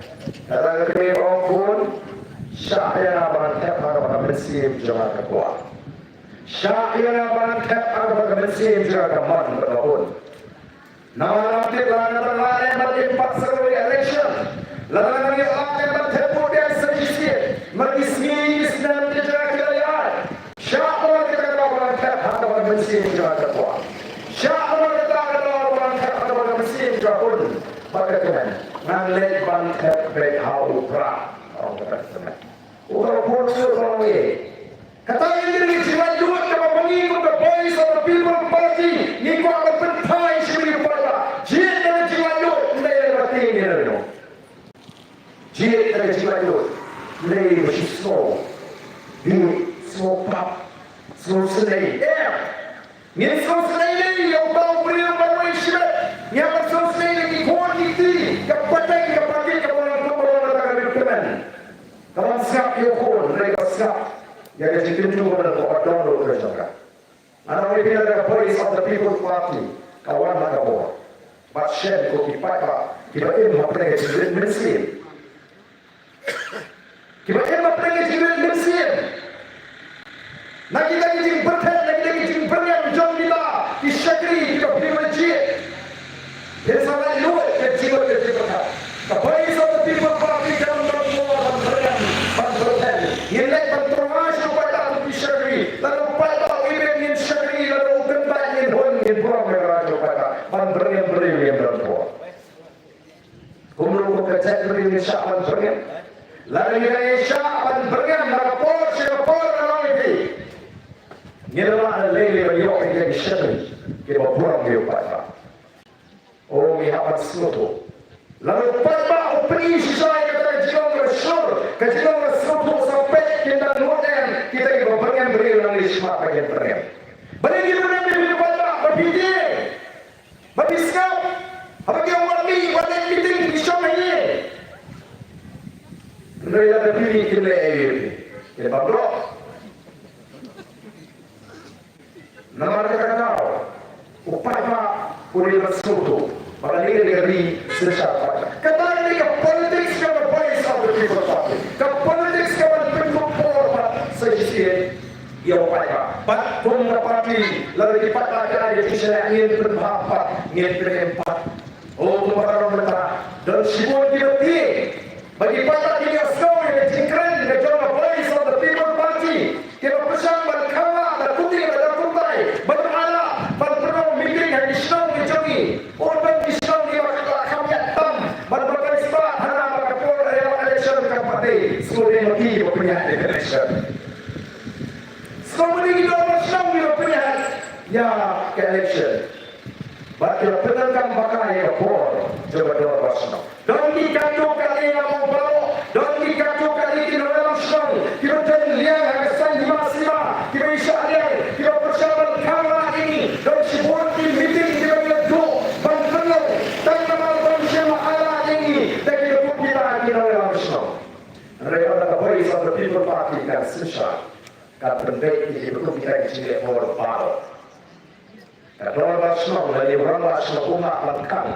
Kata ka kmie ka ong, khun, shah ïa nga ban thep ha kaba ka mynsiem jong nga ka kwah. Shah ïa nga ban thep ha kaba ka mynsiem jong nga ka mon bad ka hun. Namar nga tip lada nga dang leh ban im pat sa kawei ka election, lada nga dang ïoh lad ban thep bud biang sa shisien, ma ki sngi ki snem ki jong nga ki la ïaid. Shah mo, nga kata ka daw ban thep ha kaba ka mynsiem jong nga ka kwah. Shah mo, nga kata ka daw ban thep ha kaba ka mynsiem jong nga ka hun bad ka kmen. Ngan leit ban thep beit ha u Prah, ong kata ka kmen. U Prah u ong ïa Kata ka dei ka jinglaitluid kaba ma ngi kum ka Voice of the People Party ngi kwah ban pynphai sha u paidbah. Jied ka jinglaitluid, ym dei kaba tieng ïa u. Jied ka jinglaitluid, ym dei ba shu sngew bieit, sngew pap, sngew sngewsynei. Em. Ngin sngewsynei ïa uta u briew ba wei shibit. Ngin sngewsynei ïa ki khun ki kti, ka pateng ka pakit kaba long kum ba long kata ka recruitment. Ka ban sngap ïa u khun, hynrei ka sngap ïa ka jingkyntu kaba don ha ka jong ka. Nga ong ïa phi, ka Voice of the People Party ka wan ha ka bor. Bad shen ko ki paidbah kiba im hapdeng ka jingrit mynsiem. Kiba im hapdeng ka jingrit mynsiem. Na kita ki jingbyrthet, na kita ki jingbyrngem jong kita ki shakri kiba phi jied. Phin sa lait lut ka jinglut ka jingpyrkhat. Ka Voice of the People Party kam don mo ban byrngem, ban byrngem. Ngin leit ban tyrwa sha u paidbah kum ki shakri. Lada u paidbah u ibit ngin shakri, lada u kyntait ngin hun, ngin burom ïa ka rajyo paidbah. Ban byrngem briew ngin don mo. Kumno ko ka jaitbynriew ngin shah ban byrngem. Lada ngi dang shah ban byrngem na ka por sha ka por, nga ong ïa phi, ngin lah lei lei ban ïoh ïa ki shakri kiba burom ïa u paidbah. O, ngi hap ban sngewthuh. Lada u paidbah u pyni shisha ïa kata ka jinglong kaba shlur, ka jinglong kaba sngewthuh, sa peit kin dang nud em kita kiba byrngem briew nangne shakhmat ba kin byrngem. Balei ngi byrngem ïa u paidbah? Ba phi tieng. Ba phi sngap, haba ki ong wat mih, wat leit meeting, phi shong hangne. Hynrei lada phi mih, kin leh ei ïa phi? Kin bam doh. Namar kata ka daw, u paidbah u dei ban sngewthuh ba kane ka dei ka ri synshar paidbah. Kata ka dei ka politics ka Voice of the People Party. Ka politics ka ban pynkup por bad sa shisien ïa u paidbah. Bad kum ka party, lada ki paidbah ki ai ka jingshaniah, ngin pynbha pat, ngin pynim pat. O, kumba nga la ong mynta, don shibun kiba tieng. Bad ki paidbah ki ïohsngew ïa ka jingkren ka jong ka Voice of the People Party. Kiba pyrshang ban khanglad da kti bad da kumtai, ban ailad, ban pynlong meeting ha ki shnong ki jong ngi. Bun ban ki shnong kiba la kham ïaid tam, ban batai spah hana ba ka por ïa ka election kam pat dei. Sngewdei ma ki ba pynïaid ïa ka election. Sngewdei ki dorbar shnong kiba pynïaid ïa ka election. Bad ki la pyndonkam ba ka ïa ka por jong ka dorbar shnong. Don ki katto katne, nga ong baroh, don ki katto katne ki nongïalam shnong kiba don liang ha ka saiñ hima sima, kiba ïa shah liang, kiba pyrshang ban khanglad ïa ngi. Don shibun ki meeting kiba ngi la duh ban pynlong tang namar ban shim ailad ïa ngi da ki bynta ki nongïalam shnong. Hynrei ynda ka Voice of the People Party kan synshar, kan pynbeit ïa ki bynta ki jingleh bor baroh. Ka dorbar shnong lane u rangbah shnong um lah ban khang.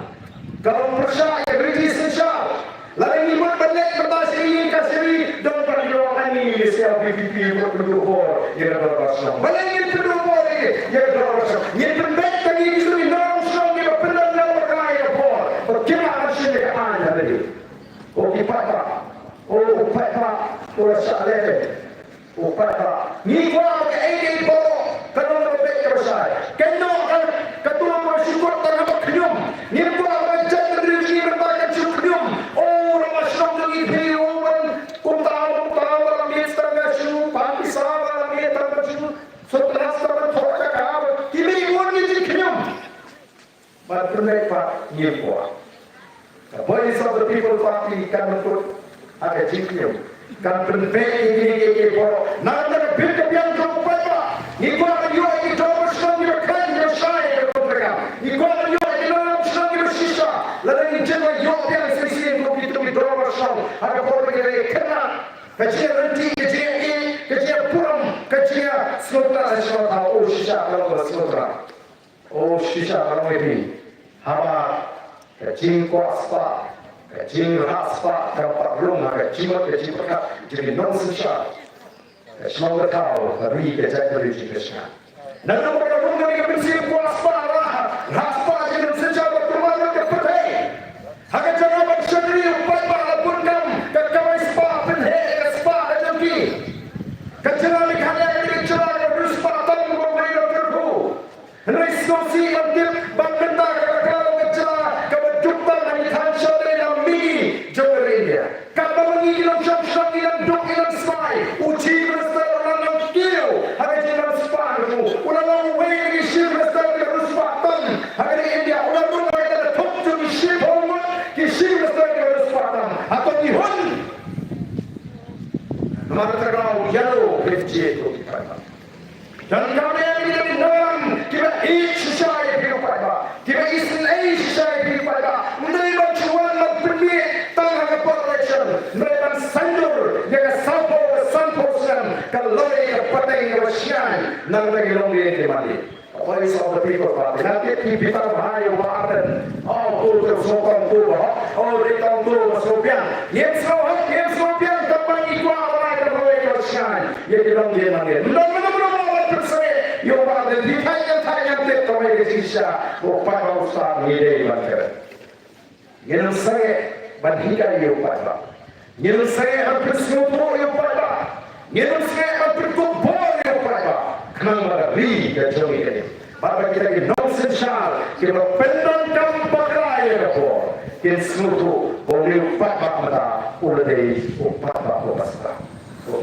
Ka long pyrshah ïa ka riti synshar. Lada ngi mut ban leit mynta sha ïing ka shari, don ba ki ong, ani, ïa C R P P P mut pynduh bor ïa ka dorbar shnong. Balei ngin pynduh bor ïa ka dor shnong. Ngin pynbeit tang ïa ki shnong, ki nongshong kiba pyndonkam ïa ka por. Ba kim lah ban shim ïa ka aiñ ha lade. Ko ki paidbah. O u paidbah, u la shah leh. U paidbah. Ngi kwah ba kaei kaei baroh kan long kaba beit kaba shai. Kan long ka, ka tuh kaba shu kut tang haba khñium. Ngi kwah ba ka jaitbynriew jong ngi mynta kan shu khñium. O, rangbah shnong jong ngi phi, o, ban kumta, kumta, ba la miet tang ka shu, ba pisa, ba la miet tang ka shu. Sngewthuh ba thoh jaka ba ki mih bun ki jingkhñium. Bad pynbeit pat ngi kwah. Ka Voice of the People Party kan pynbeit ha ka jingkhñium. Kan pynbeit ïa kine kiei kiei baroh. Namar ka bit ka biang jong u paidbah. Ngi kwah ban ïoh ïa ki dorbar shnong kiba khlaiñ kiba shai ha ka rum ka kam. Ngi kwah ban ïoh ïa ki dorbar shnong kiba shisha. Lada ngin jin ïoh biang shisien kum kito ki dorbar shnong ha ka por ba ngi la ïa kynmaw. Ka jingïaryntih, ka jingïaieit, ka jingïaburom, ka jingïasngewtynnat sha ka thaw, o shisha ka long ba sngewtynnat. O shisha ka long ïa phi. Haba ka jingkwah spah, ka jingrah spah kam pat rung ha ka jingmut ka jingpyrkhat jong ki nongsynshar. Ka shnong ka thaw, ka ri ka jaitbynriew jong ngi ka shngaiñ. Nangno ba ka rung kane ka mynsiem kwah spah rah, rah spah jong ki nongsynshar ba tymmen ka pyrthei. Ha ka jaka ban shakri u paidbah la bun kam, ka kamai spah pynheh ïa ka spah ka jong ki. Ka jylla Meghalaya ka dei ka jylla kaba riewspah tam kaba wei na pyrthei. Hynrei sngewsih ban tip ba mynta ka la ka long ka jylla kaba duk tam ha ki thaiñ shatei na mihngi jong ka ri India. Katba ma ngi ki nongshong shnong ngi nang duk ngi nang smai, u Chief Minister u la nang kiew ha ka jingnang spah jong u. U la long uwei na ki Chief Minister kiba riewspah tam ha ka ri India. U la rung ha ka la thok jong ki shiphew ngut ki Chief Minister kiba riewspah tam. Hato ngi hun? Namar kata ka daw ïa u P F J ko ki paidbah. Donkam ïa ngi ki nongïalam kiba ïeit shisha ïa phi u paidbah, kiba isynei shisha ïa phi u paidbah. Ym dei ban shu wan ban pynmih tang ha ka por election, ym dei ban saiñdur ïa ka sawphew ka sanphew snem ka lawei ka pateng kaba shngaiñ na ka bynta ki longdien ki mandien. Voice of the People Party. Nga tip ki bitar bha ïa u Bah Ardent. Oh, tu tu sngewthuh tu ba hok. Oh, dei tang tu ba sngewbiang. Ngim sngewhok, ngim sngewbiang, tang ba ngi kwah ba ka lawei ka shngaiñ ïa ki longdien mandien. Ym don mynno mynno ba pynsangeh ïa u Bah Ardent. Phi thait ngan thait ngan tip ka mei ka jingshisha. U paidbah u Star ngi dei ban kren. Ngin ym sangeh ban hikai ïa u paidbah. Ngin ym sangeh ban pynsngewthuh ïa u paidbah. Ngin ym sangeh ban pynkup bor ïa u paidbah. Khnang ba ka ri ka jong ngi kan im. Bad ba kita ki nongsynshar kiba pyndonkam bakla ïa ka bor kin sngewthuh ba une u paidbah mynta u la dei u paidbah uba sdang.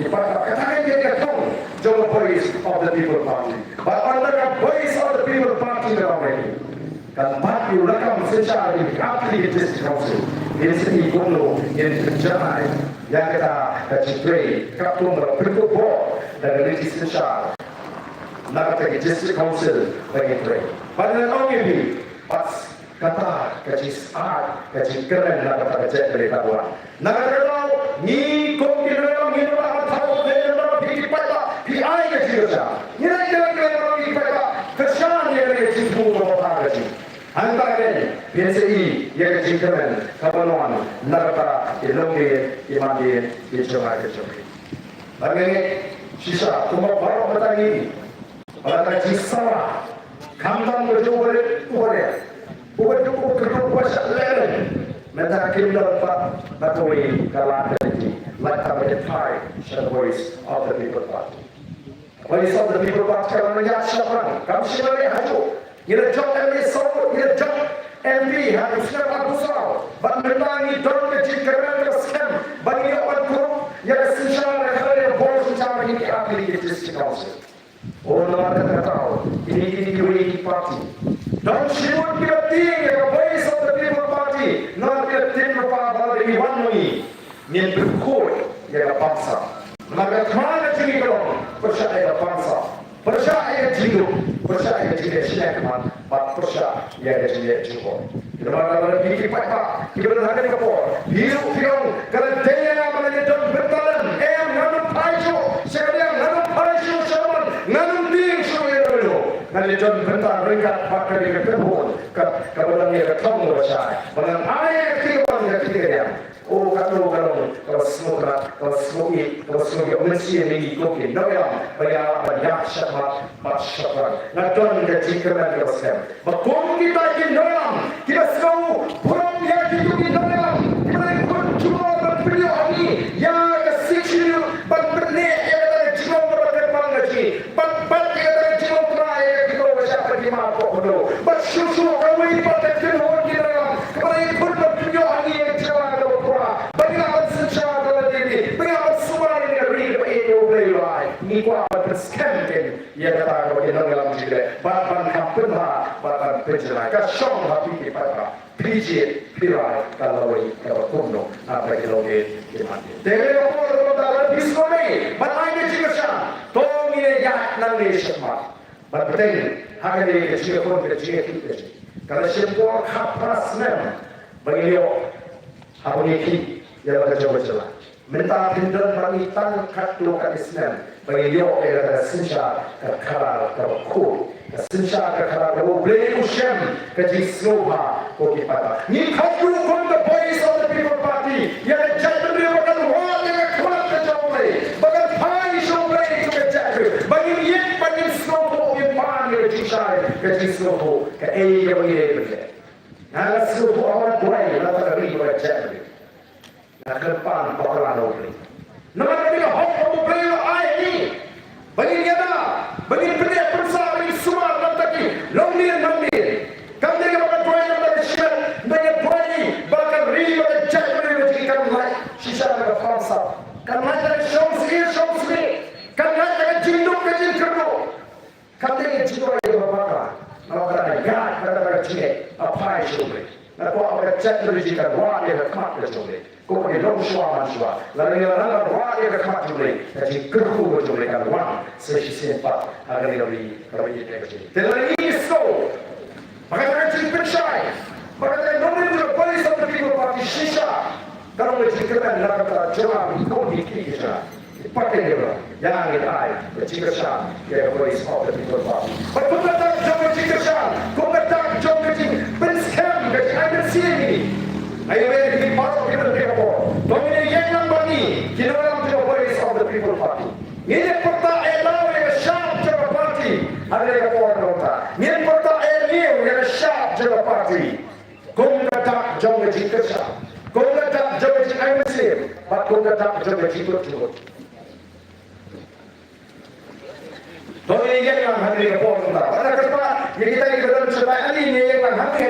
Ki paidbah, kata ka dei ka thong jong ka Voice of the People Party. Bad under ka Voice of the People Party ka dei kan bat ïa u lakam synshar ha ki artylli ki District Council. Ngin sa i kumno ngin pynjanai ïa kata ka jingtrei, katkum ba la pynkup bor da ka lynti synshar na kata ki District Council ba ngin trei. Bad ngan ong ïa phi, bad kata ka jingsngewsih, ka jingkyrmen na kata ka jaitbynriew ka wan. Na kata ka daw, ngi kum ki nongïalam ngi la ban thaw, ngi la ban phi ki paidbah, phi ai ka jingkyrshan. Ngi la kren kren ba phi ki paidbah, kyrshan ïa ka jingthmu kaba bha ka jong ngi. Hangta kein, phin sa i ïa ka jingkyrmen kaba wan na kata ki longdien, ki mandien, ki jong ngi, ki jong phi. Bad nga ngeit shisha, kumba baroh mynta ngi Ba la ka jingsawa, khamtam ka jong u barit u barit, u barit u kyrduh, u ba shah leh leh. Mynta kim don pat na kawei ka lad ka lynti, lait tang ba kin phai sha Voice of the People Party. Voice of the People Party ka la ïaid shaphrang, kam shym la leh hajuh. Ngi la jop M L A saw, ngi la jop M P ha u snem arphew saw. Bad mynta ngi don ka jingkyrmen kaba skhem ba ngi ïoh ban kurup ïa ka synshar, ka bor synshar ha ki artylli ki District Council. Oh, namar kata ka daw, kine, kine kiwei ki party, don shibun kiba tieng ïa ka Voice of the People Party, namar kiba tieng ba, ba lada ngi wan ma ngi, ngin pynkhuid ïa ka bangsa. Namar ka thma ka jong ngi ka long pyrshah ïa ka bangsa, pyrshah ïa ka jingduk, pyrshah ïa ka jingleh shiliang khmat, bad pyrshah ïa ka jingleh jubor. Namar kata, lada phi ki paidbah kiba don ha kane ka por, phi ruh phi ong, ka la dei ïa nga ba ngan ïadon bynta lem, em, ngan ym phai shuh sha ka liang, ngan ym phai shuh sha ka mon, ngan ym tieng shuh ïa lano lano. Ka la ïadon bynta ryngkat bad ka dei ka kynhun ka, kaba don ïa ka thong kaba shai. Ba ngan ai ïa ka kti kaba ngan, ka kti kaba ngan. O, katno ka long kaba sngewtynnat, kaba sngewbha, kaba sngewbha mynsiem ïa ngi kum ki nongïalam ba ïa, ba ïa shakhmat bad shakhmat. Nga don ka jingkyrmen kaba skhem ba kum kita ki nongïalam kiba sngewbha ïa kito ki nongïalam kiba la khot jubor ban pynïoh ha ngi ïa ka Sixth Schedule, ban pynïoh ïa kata ka jinglong kaba kyrpang ka jong ngi, ban bat ïa kata ka jinglong Trai ïa ka kito ba shah ba ki mar ko kono. Bad shuh shuh kawei pat ka kynhun ki nongïalam kaba la khot ban pynïoh ha ngi ïa ka jingïalang kaba pura, ba ngi lah ban synshar da lade lade, ba ngi lah ban sumar ïa ka ri kaba ïeit U Blei u la ai. Ngi kwah ban pynskhem kein ïa kata kaba ki nongïalam jong ngi leh, bad ban kham pynbha, bad ban pynjynjar. Ka shong ha phi ki paidbah. Phi jied phi rai ka lawei kaba kumno, ha ba ki lawei ki man. Te ka por ba ta la phi sngewbha ban ai ka jingkyrshan. To ngin ïaid nangne shakhmat. Ban bteng ha kane ka jingïakhun ka jingïakhih ka jong ngi. Ka la shim por khatphra snem ba ngin ïoh ha ba ngin ïakhih ïa la ka jong ka jylla. Mynta phin don bad ngi tang katto katne snem ba ngin ïoh ïa ka synshar ka khadar kaba khuid, ka synshar ka khadar kaba U Blei u shem, ka jingsngewbha ko ki paidbah. Ngi khot ruh kum ka Voice of the People Party ïa ka jaitbynriew ba kan wad ïa ka khmat ka jong U Blei, ba kan phai sha U Blei kum ka jaitbynriew, ba ngin ïeit, ba ngin sngewthuh, ngin pan ïa ka jingshai, ka jingsngewthuh, kaei kaba ngi dei ban leh. Nga la sngewthuh, nga la duwai na ka ri bad ka jaitbynriew. Nga kyrpad bakla na U Blei. Namar kane ka hok U Blei u la ai ha ngi ba ngin ïada, ba ngin pyneh pynsah, ba ngin sumar na bynta ki longdien nangadien. Kam dei kaba nga duwai na bynta ka shnong, nga duwai ba ka ri bad ka jaitbynriew jong ngi kan lait shisha na ka bamsap, kan lait na ka shongsyier shongsmieh, kan lait na ka jingduk ka jingkyrduh. Kam dei ka jingduwai kaba bakla, namar kata nga ïaid, kata ka jingngeit, nga phai sha U Blei. Nga kwah ba ka jaitbynriew jong ngi kan wad ïa ka khmat ka jong U Blei. Kumba ki long shuwa man shuwa. Lada ngi la nang wad ïa ka khmat jong U Blei, ka jingkyrkhu ka jong U Blei kan wan sa shisien pat ha kane ka ri kaba ïeit ka jong ngi. Te lada ngi sngew ba kata ka jingpynshai, ba kata ka nongrim jong ka Voice of the People Party shisha ka long ka jingkyrmen na ka bynta jong nga bad ki khun ki kti ki jong nga. Ki paidbah, ïa ngin ai ka jingkyrshan ïa ka Voice of the People Party. Bad kum ka dak jong ka jingkyrshan, kum ka dak jong ka jingpynskhem, ka jingai mynsiem ïa ngi, nga ïa wen ïa phi baroh kiba don ha kane ka por. To ngin ïeng lang bad ngi ki nongïalam jong ka Voice of the People Party. Ngin ïa pyrta eh law ïa ka shap jong ka party ha kane ka por. Ngin pyrta eh law ïa ka shap jong ka party. Kum ka dak jong ka jingkyrshan, kum ka dak jong ka jingai mynsiem, bad kum ka dak jong ka jingkut jingmut. To ngin ïeng lang ha kane ka por mynta. Bad nga kyrpad ïa kita kiba don shatai, ale ngin ïeng lang ha kane.